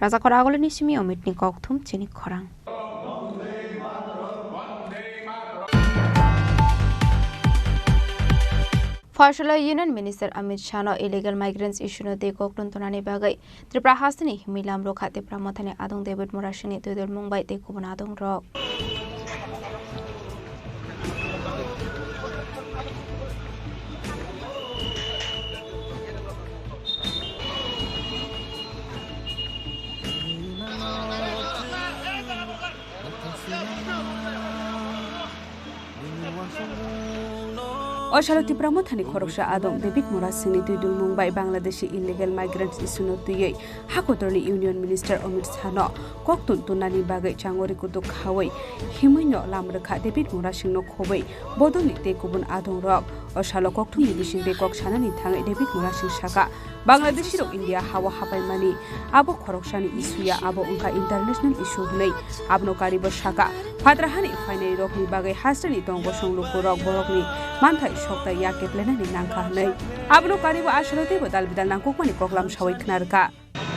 Rajakhor Agulini simi Omitni kokthum chini khorang. Phoisalia Union Minister Amit Shah no illegal migrants issue no tei koktun tonani bagwi Tripura hasteni himwi lam rwkha Tipra Mothani adong David Murasingni twidulmung bai tei kubun adong rok. O salo Tipra Mothani khoroksa adong David Murasingni twidulmung bai Bangladeshi illegal migrants issue no twiwi hakotorni Union Minister Amit Shah no koktun tunani bagwi changori kutuk khawi himwi no lam rwkha David Murasing no khobwi bodolni tei kubun adong rok. O salo kokthumni bisingtwi kok sanani thangwi David Murasing saka, Bangladeshi rok India hao hapaimani abo khoroksani issue ya, abo wngkha international issue hwnwi abono karibo saka. Phatrahani phainai rokni bagwi hasteni tong bosong lukurok borokni manthai sokta ya keplenani nangkha hwnwi. Abono karibo aswrwi teibo dal bidal nangkukmani koklam sawi khna rwkha.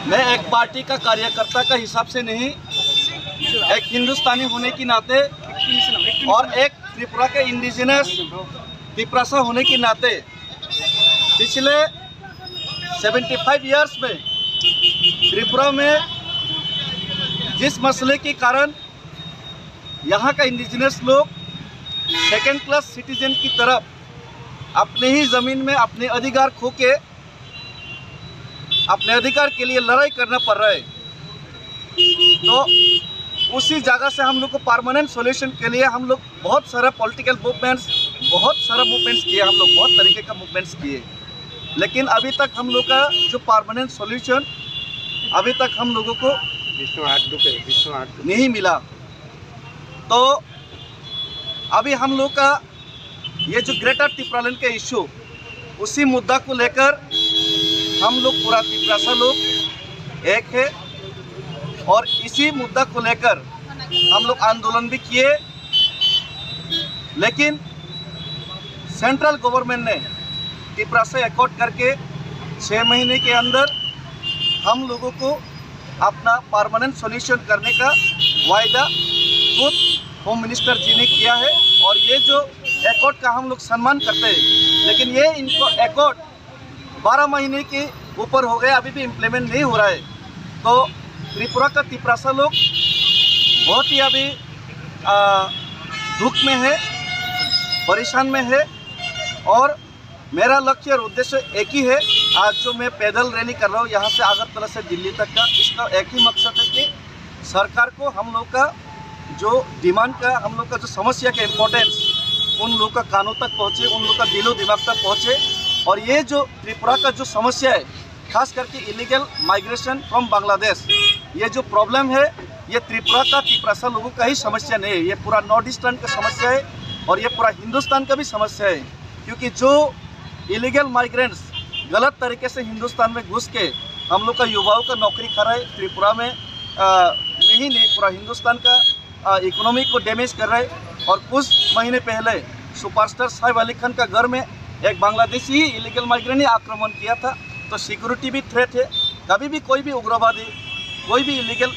मैं एक पार्टी का कार्यकर्ता का हिसाब से नहीं, एक हिंदुस्तानी होने की नाते और एक त्रिपुरा के इंडिजिनस तिपरासा होने की नाते पिछले सेवेंटी फ़ाइव ईयर्स में त्रिपुरा में जिस मसले के कारण यहाँ का इंडिजिनस लोग सेकंड क्लास सिटीजन की तरफ अपने ही ज़मीन में अपने अधिकार खो के अपने अधिकार के लिए लड़ाई करना पड़ रहा है। तो उसी जगह से हम लोग को परमानेंट सॉल्यूशन के लिए हम लोग बहुत सारा पॉलिटिकल मूवमेंट्स, बहुत सारा मूवमेंट्स किए हम लोग, बहुत तरीके का मूवमेंट्स किए, लेकिन अभी तक हम लोग का जो परमानेंट सॉल्यूशन अभी तक हम लोगों को विष्णु आठ दुखे, विष्णु आठ दुखे। नहीं मिला। तो अभी हम लोग का ये जो ग्रेटर टिप्रालैंड का इशू, उसी मुद्दा को लेकर हम लोग पूरा तिपरासा लोग एक है और इसी मुद्दा को लेकर हम लोग आंदोलन भी किए, लेकिन सेंट्रल गवर्नमेंट ने तिपरासा एकॉर्ड करके छः महीने के अंदर हम लोगों को अपना परमानेंट सॉल्यूशन करने का वायदा खुद होम मिनिस्टर जी ने किया है और ये जो एकॉर्ड का हम लोग सम्मान करते हैं, लेकिन ये इनको एकॉर्ड बारह महीने के ऊपर हो गया, अभी भी इम्प्लीमेंट नहीं हो रहा है। तो त्रिपुरा का तिपरासा लोग बहुत ही अभी, आ, दुख में है, परेशान में है और मेरा लक्ष्य और उद्देश्य एक ही है। आज जो मैं पैदल रैली कर रहा हूँ यहाँ से अगरतला से दिल्ली तक का, इसका एक ही मकसद है कि सरकार को हम लोग का जो डिमांड का, हम लोग का जो समस्या का इम्पोर्टेंस उन लोग का कानों तक पहुँचे, उन लोग का दिलो दिमाग तक पहुँचे। और ये जो त्रिपुरा का जो समस्या है, खास करके इलीगल माइग्रेशन फ्रॉम बांग्लादेश, ये जो प्रॉब्लम है, ये त्रिपुरा का, तिपरासा लोगों का ही समस्या नहीं है, ये पूरा नॉर्थ ईस्टर्न का समस्या है और ये पूरा हिंदुस्तान का भी समस्या है। क्योंकि जो इलीगल माइग्रेंट्स गलत तरीके से हिंदुस्तान में घुस के हम लोग का युवाओं का नौकरी खा रहा है त्रिपुरा में, आ, में ही नहीं, पूरा हिंदुस्तान का, आ, इकोनॉमी को डैमेज कर रहा है। और कुछ महीने पहले सुपरस्टार साइफ अली खान का घर में एक बांग्लादेशी ही इलीगल माइग्रेंट ही आक्रमण किया था। तो सिक्योरिटी भी थ्रेट है, कभी भी कोई भी उग्रवादी, कोई भी इलीगल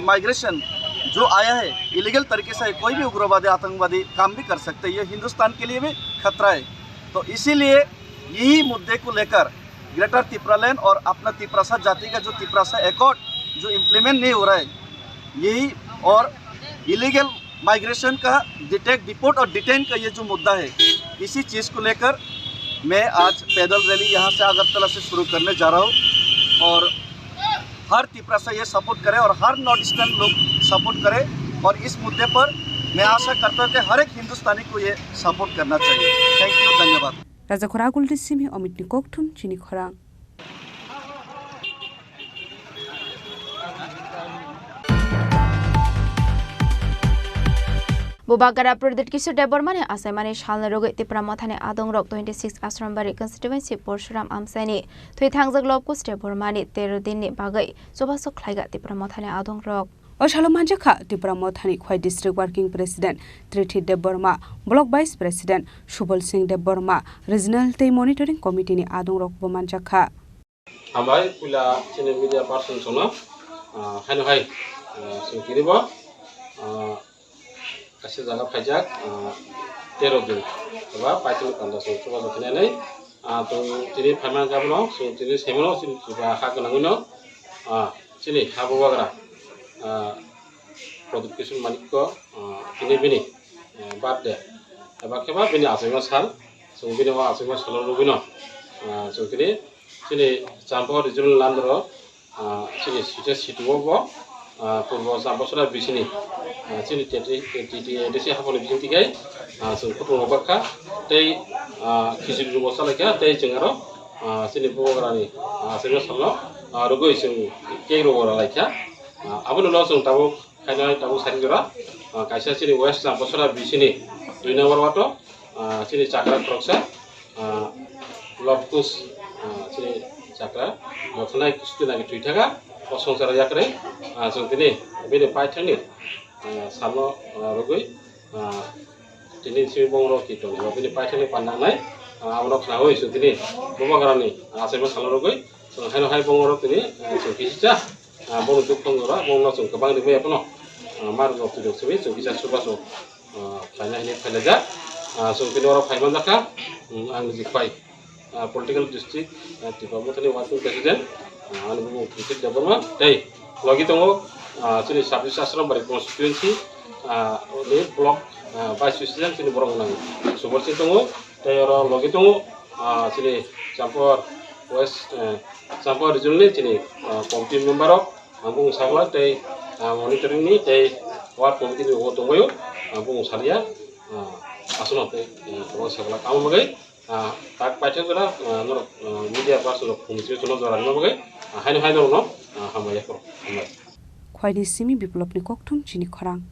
माइग्रेशन जो आया है, इलीगल तरीके से कोई भी उग्रवादी, आतंकवादी काम भी कर सकते हैं। ये हिंदुस्तान के लिए भी खतरा है। तो इसीलिए यही मुद्दे को लेकर ग्रेटर तिपरालैंड और अपना तिपरासा जाति का जो तिपरासा एकॉर्ड जो इम्प्लीमेंट नहीं हो रहा है, यही और इलीगल माइग्रेशन का डिटेक्ट, डिपोर्ट और डिटेन का ये जो मुद्दा है, इसी चीज़ को लेकर मैं आज पैदल रैली यहाँ से अगरतला से शुरू करने जा रहा हूँ। और हर तिपरासा ये सपोर्ट करे और हर नॉर्थ ईस्टर्न लोग सपोर्ट करे। और इस मुद्दे पर मैं आशा करता हूँ कि हर एक हिंदुस्तानी को ये सपोर्ट करना चाहिए। थैंक यू, धन्यवाद। Rajakhor Agulni simi Omitni kokthum chini khorang. Bubagra Pradyut Kishore Debbarmani achaimani salni rwgwi Tipra Mothani adongrok twenty six Asrambari constituency Porshuram Amchaini thwi thangjak Lobkush Debbarmani tero dinni bagwi chubachu khlaiga Tipra Mothani adongrok. O salo manjakha Tipra Mothani Khwai District Working President Trithi Debbarma, Block Vice President Subal Singh Debbarma, Regional tei Monitoring Committee ni adongrokbo manjakha. Hambai, puila chini media person songno, ah, haino hai, ah, chwng tini bo, ah, kaisa jaga phaijak, ah, tero din, eba paithakni panda chwng chubachu khainai, ah, chwng tini phaimani jaga bono, chwng tini saimano, chini chuba ha gwnangwino, ah, chini ha bubagra, ah, Pradyut Kishore Manikya, ah, tini bini, ah, birthday, eba kheba bini achaima sal, chwng bini o achaima salo rwgwino, ah, chwng tini chini Champakha Regional Landro, ah, chini site situ o bo, ah, Purbo Champachara bisini, ah, chini T T, T T A D C haponi bising tikai, ah, chwng kutung rok bakha, tei, ah, khichiri rwbo chalaikha, tei chwng aro, ah, chini bubagrani, ah, achaima salno, ah, rwgwi chwng cake rwbo rwlaikha. Ah, abono ulo chwng tabuk khainai tabuk sari jora, ah, kaisa chini West Champachara bisini dui number wato, ah, chini chakra khoroksa, ah, Lobkush, ah, chini chakra, mothanai kustu nagi thwi thaka, o songsaro yakrwi, ah, chwng tini bini paithakni, ah, salno, ah, rwgwi, ah, tini simi bongorok ki tongo, bini paithakni panda wngnai, ah, abono khnaui chwng tini bubagrani, ah, achaima salno rwgwi, chwng haino hai bongorok tini, ah, chwng kisicha, ah, bono dukho wngjora, bono chwng kwbang rimwi abono, ah, mar rok twi rok simi chwng kisa chubachu, ah, khlaina hinwi phailaijak. Ah, chwng tini oro phai manjakha, um, ang niji khwai, ah, political district, ah, Tipra Mothani working president, ah, ani bumung Trithi Debbarma, tei logi tongo, ah, chini sub district Asrambari constituency, ah, ni block, ah, vice president chini borok nang Subal Singh tongo, tei oro logi tongo, ah, chini Champor West, eh, Champor region ni chini, ah, committee member rok, ang bumung sakla tei, ah, monitoring ni tei ward committee ni bo tongbaio, ang bumung salia, ah, aswkno tei, eh, kwbang sakla tamo bagwi, ah, tak paithak jora, ah, norok, ah, media person rok phung simi chwngno jora rwna bagwi, ah, haino hai norokno, ah, hambai yaphuru. Hambai. Khwaini simi Biplopni kokthum chini khorang.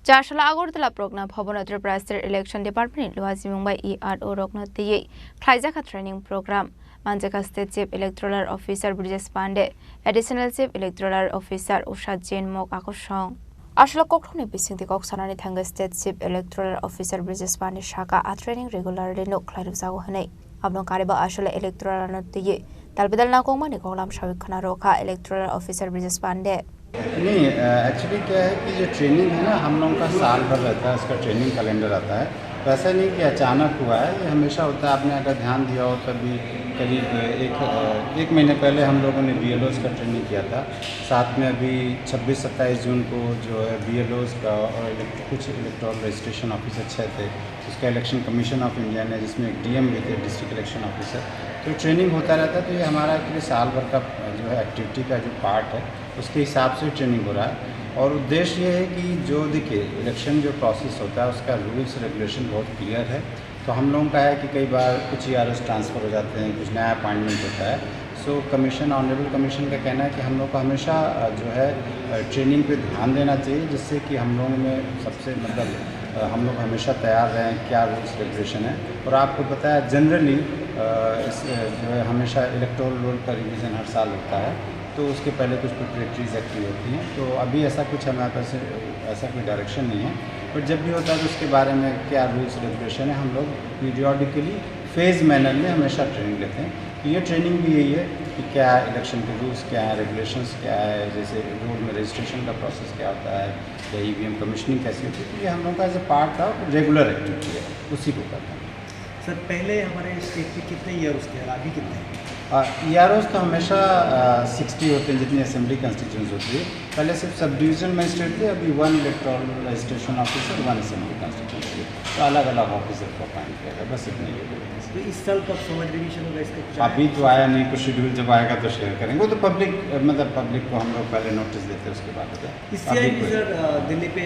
Charsala Agartala Progna Bhabono Tripura State Election Department ni luajimung bai E R O rokno twiwi khlaijakha training program. Manjakha State Chief Electoral Officer Brijesh Pandey, Additional Chief Electoral Officer Usha Jain mok akosong. Aswlok kokthumni bisingtwi kok sanani thangwi State Chief Electoral Officer Brijesh Pandey saka a training regularly no khlairokjago hwnwi. Abono kariba aswlai electoral no twiwi talbidal nangkukmani koklam sawi khwna rwkha Electoral Officer Brijesh Pandey. नहीं, अ, एक्चुअली क्या है कि जो ट्रेनिंग है ना, हम लोगों का साल भर रहता है, उसका ट्रेनिंग कैलेंडर आता है। तो ऐसा नहीं कि अचानक हुआ है, ये हमेशा होता है। आपने अगर ध्यान दिया हो, तभी करीब एक, अ, एक महीने पहले हम लोगों ने बीएलओज़ का ट्रेनिंग किया था। साथ में अभी छब्बीस सत्ताईस जून को जो है बीएलओज़ का और इलेक्ट-, कुछ इलेक्टोरल रजिस्ट्रेशन ऑफिसर छः थे, उसका इलेक्शन कमीशन ऑफ इंडिया ने, जिसमें एक डीएम भी थे, डिस्ट्रिक्ट इलेक्शन ऑफिसर। तो ट्रेनिंग होता रहता है। तो ये हमारा एक्चुअली साल भर का, अ, जो है एक्टिविटी का जो पार्ट है, उसके हिसाब से ट्रेनिंग हो रहा है। और उद्देश्य ये है कि जो, देखिए, इलेक्शन जो प्रोसेस होता है, उसका रूल्स रेगुलेशन बहुत क्लियर है। तो हम लोगों का है कि कई बार कुछ ईआरओज़ ट्रांसफ़र हो जाते हैं, कुछ नया अपॉइंटमेंट होता है। सो कमीशन, ऑनरेबल कमीशन का कहना है कि हम लोग को हमेशा, अ, जो है, अ, ट्रेनिंग पे ध्यान देना चाहिए, जिससे कि हम लोगों में सबसे, मतलब, अ, हम लोग हमेशा तैयार रहें, क्या रूल्स रेगुलेशन है। और आपको पता है, जनरली, अ, इस, अ, जो है, हमेशा इलेक्टोरल रोल का रिवीजन हर साल होता है। तो उसके पहले कुछ प्रिपरेटरीज एक्टिव होती हैं। तो अभी ऐसा कुछ हमारे पास, ऐसा कोई डायरेक्शन नहीं है, बट जब भी होता है तो उसके बारे में क्या रूल्स रेगुलेशन है, हम लोग पीरियोडिकली फेज मैनर में हमेशा ट्रेनिंग लेते हैं। तो ये ट्रेनिंग भी यही है कि क्या इलेक्शन के रूल्स क्या है, रेगुलेशंस क्या है, जैसे रोड में रजिस्ट्रेशन का प्रोसेस क्या होता है या ईवीएम कमिशनिंग कैसी होती है, तो ये हम लोगों का एज ए पार्ट था, रेगुलर एक्टिविटी है, उसी को करते हैं। सर, पहले हमारे स्टेट में कितने ईआरओस थे और अभी कितने हैं? ईआरओस तो हमेशा सिक्सटी होते हैं, जितनी असेंबली कॉन्स्टिट्यूंसी होती है। पहले सिर्फ सब डिवीजन मजिस्ट्रेट थे, अभी one electoral registration officer, one assembly constituency, तो अलग अलग ऑफिसर को अपॉइंट किया गया। बस इतना ही है। तो इस साल कब समाज रिवीजन होगा, इसका कुछ अभी आया? तो आया नहीं, कुछ शेड्यूल जब आएगा तो शेयर करेंगे। वो तो पब्लिक, मतलब पब्लिक को हम लोग पहले नोटिस देते हैं, उसके बाद होता है। इस अभी ईसीआई की कोई सर, अ, दिल्ली पे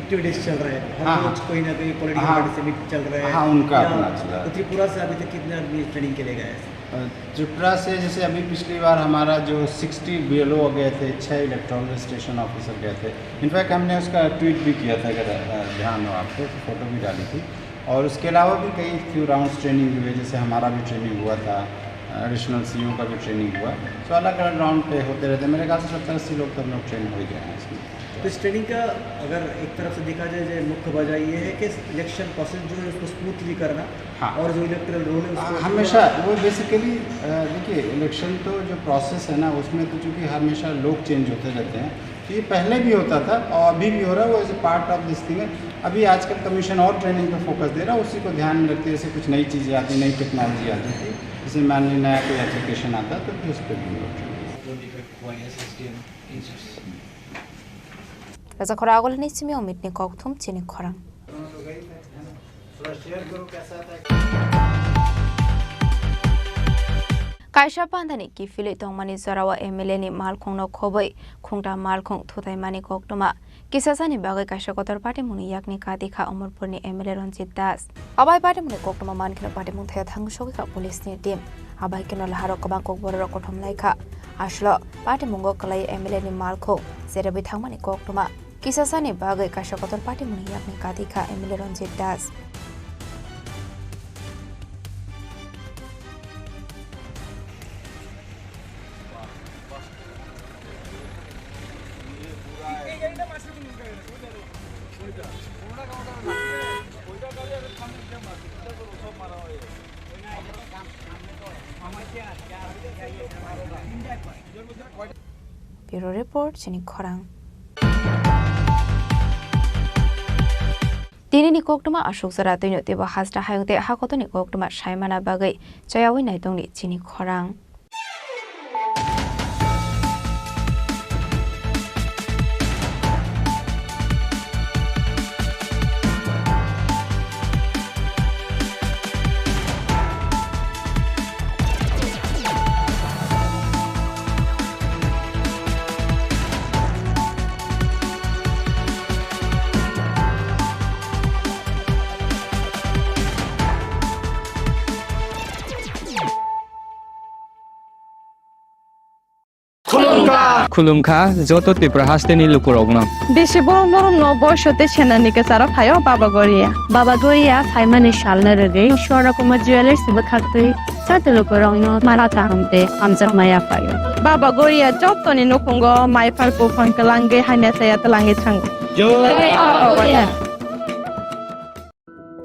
एक्टिविटीज चल रहे हैं, हर हाँ, हाँ। रोज कोई ना कोई पॉलिटिकल हाँ। पार्टी से मीट चल रहे हैं। हाँ, उनका या अपना चल रहा है। तो त्रिपुरा से अभी तक कितने आदमी ट्रेनिंग के लिए गए हैं? अ, त्रिपुरा से जैसे अभी पिछली बार हमारा जो सिक्सटी बीएलओ गए थे, छः इलेक्टोरल रजिस्ट्रेशन ऑफिसर गए थे। इनफैक्ट हमने उसका ट्वीट भी किया था, अगर, अ, ध्यान हो आपको, तो फोटो भी डाली थी। और उसके अलावा भी कई फ्यू राउंड्स ट्रेनिंग हुए, जैसे हमारा भी ट्रेनिंग हुआ था, एडिशनल सीईओ का भी ट्रेनिंग हुआ। तो अलग-अलग राउंड पे होते रहते हैं। मेरे ख्याल से सत्तर अस्सी लोग तो हम लोग ट्रेन हो ही गए हैं इसमें। तो इस ट्रेनिंग का अगर एक तरफ से देखा जाए, जो मुख्य वजह ये है कि इलेक्शन प्रोसेस जो है, उसको स्मूथली करना हाँ। और जो इलेक्टोरल रोल है, उसको हाँ, हमेशा वो बेसिकली, अ, देखिए, इलेक्शन तो जो प्रोसेस है ना, उसमें तो चूंकि हमेशा लोग चेंज होते रहते हैं, तो ये पहले भी होता था और अभी भी हो रहा है, वो as a part of this thing है। अभी आजकल कमीशन और ट्रेनिंग पे फोकस दे रहा है, उसी को ध्यान में रखते हुए जैसे कुछ नई चीज़ें आती, नई टेक्नोलॉजी आती थी, जैसे मान लीजिए नया कोई एप्लीकेशन आता है, तो फिर उस पर भी हम लोग ट्रेनिंग देते हैं। Raja Khora Agulini simi Omitni kokthum chini khorang. Kaisa pandani kiphilwi tongmani jorao M L A ni malkhungno khobwi khungta malkhung thutaimani koktwma kisasani bagwi kaisa kotor patimungni yakni kati kha Omorpurni M L A Ranjit Das. Abai patimungni koktwma mankheno patimung thaya thangwi sogwi kha police ni team. Abai kheno laharo kwbang kokbororok kothom lai kha. Aswlo patimungo kwlai M L A ni malkhung jerebwi thangmani koktwma. Kisasani bagwi kaisa kotor patimungni yakni kati kha M L A Ranjit Das. Bureau Report, chini khorang. Tinini koktwma aswk jora twino teibo hasta hayung tei hakotoni koktwma saimana bagwi chayawi naitongni chini khorang. Khulumkha. Khulumkha joto Tripura hasteni lukurokno. Bisi borom borom no boiso tei senani kwcharo phaio Baba Goria. Baba Goria phaimani salno rwgwi Swarna Kumar Jewellers bwkhaktwi joto lukurokno mara kaham tei hamjakma yaphaio. Baba Goria jotoni nukhungo mai phar buphang kwlangwi hamya chaya twlangwi thango. Jai Baba Goria.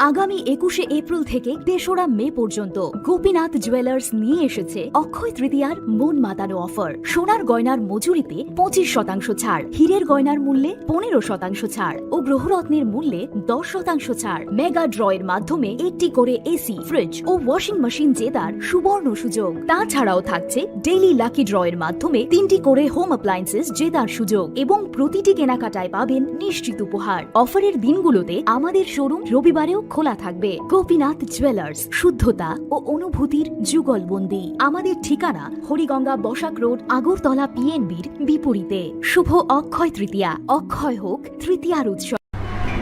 আগামী একুশে এপ্রিল থেকে তেসরা মে পর্যন্ত গোপীনাথ জুয়েলার্স নিয়ে এসেছে অক্ষয় তৃতীয়ার মন মাতানো অফার। সোনার গয়নার মজুরিতে পঁচিশ শতাংশ ছাড়, হীরের গয়নার মূল্যে পনেরো শতাংশ ছাড় ও গ্রহরত্নের মূল্যে দশ শতাংশ ছাড়। মেগা ড্রয়ের মাধ্যমে একটি করে এসি, ফ্রিজ ও ওয়াশিং মেশিন জেতার সুবর্ণ সুযোগ। তাছাড়াও থাকছে ডেইলি লাকি ড্রয়ের মাধ্যমে তিনটি করে হোম অ্যাপ্লায়েন্সেস জেতার সুযোগ এবং প্রতিটি কেনাকাটায় পাবেন নিশ্চিত উপহার। অফারের দিনগুলোতে আমাদের শোরুম রবিবারেও খোলা থাকবে। গোপীনাথ জুয়েলার্স, শুদ্ধতা ও অনুভূতির যুগলবন্দি। আমাদের ঠিকানা হরিগঙ্গা বসাক রোড, আগরতলা পিএনবির বিপরীতে। শুভ অক্ষয় তৃতীয়া, অক্ষয় হোক তৃতীয়ার উৎসব।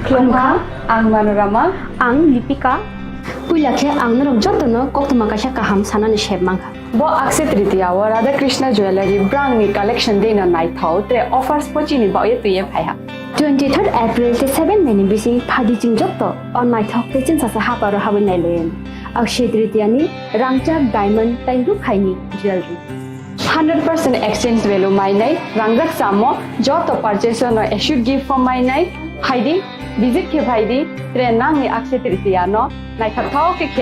Khulumkha, ang Manorama. Ang Lipika. Puila khe ang norok jotono koktwma kaisa kaham sanani sep mankha. Bo Akshaya Tritiya o Radha Krishna Jewellery brangni collection dino naithok tre offers pochini baoye twiye phaiha. Twenty third April tei seven May ni bising phadi chwng joto o naithok tei chwngsacha haparo habwi nailayan. Akshaya Tritiya ni rangchak diamond tei rukhaini jewellery. Hundred percent exchange value mainai, rangjak chamo, joto purchase no assured gift form mainai, phaidi, visit khe phaidi, tre nangni Akshaya Tritiya no naithok thok khe khe.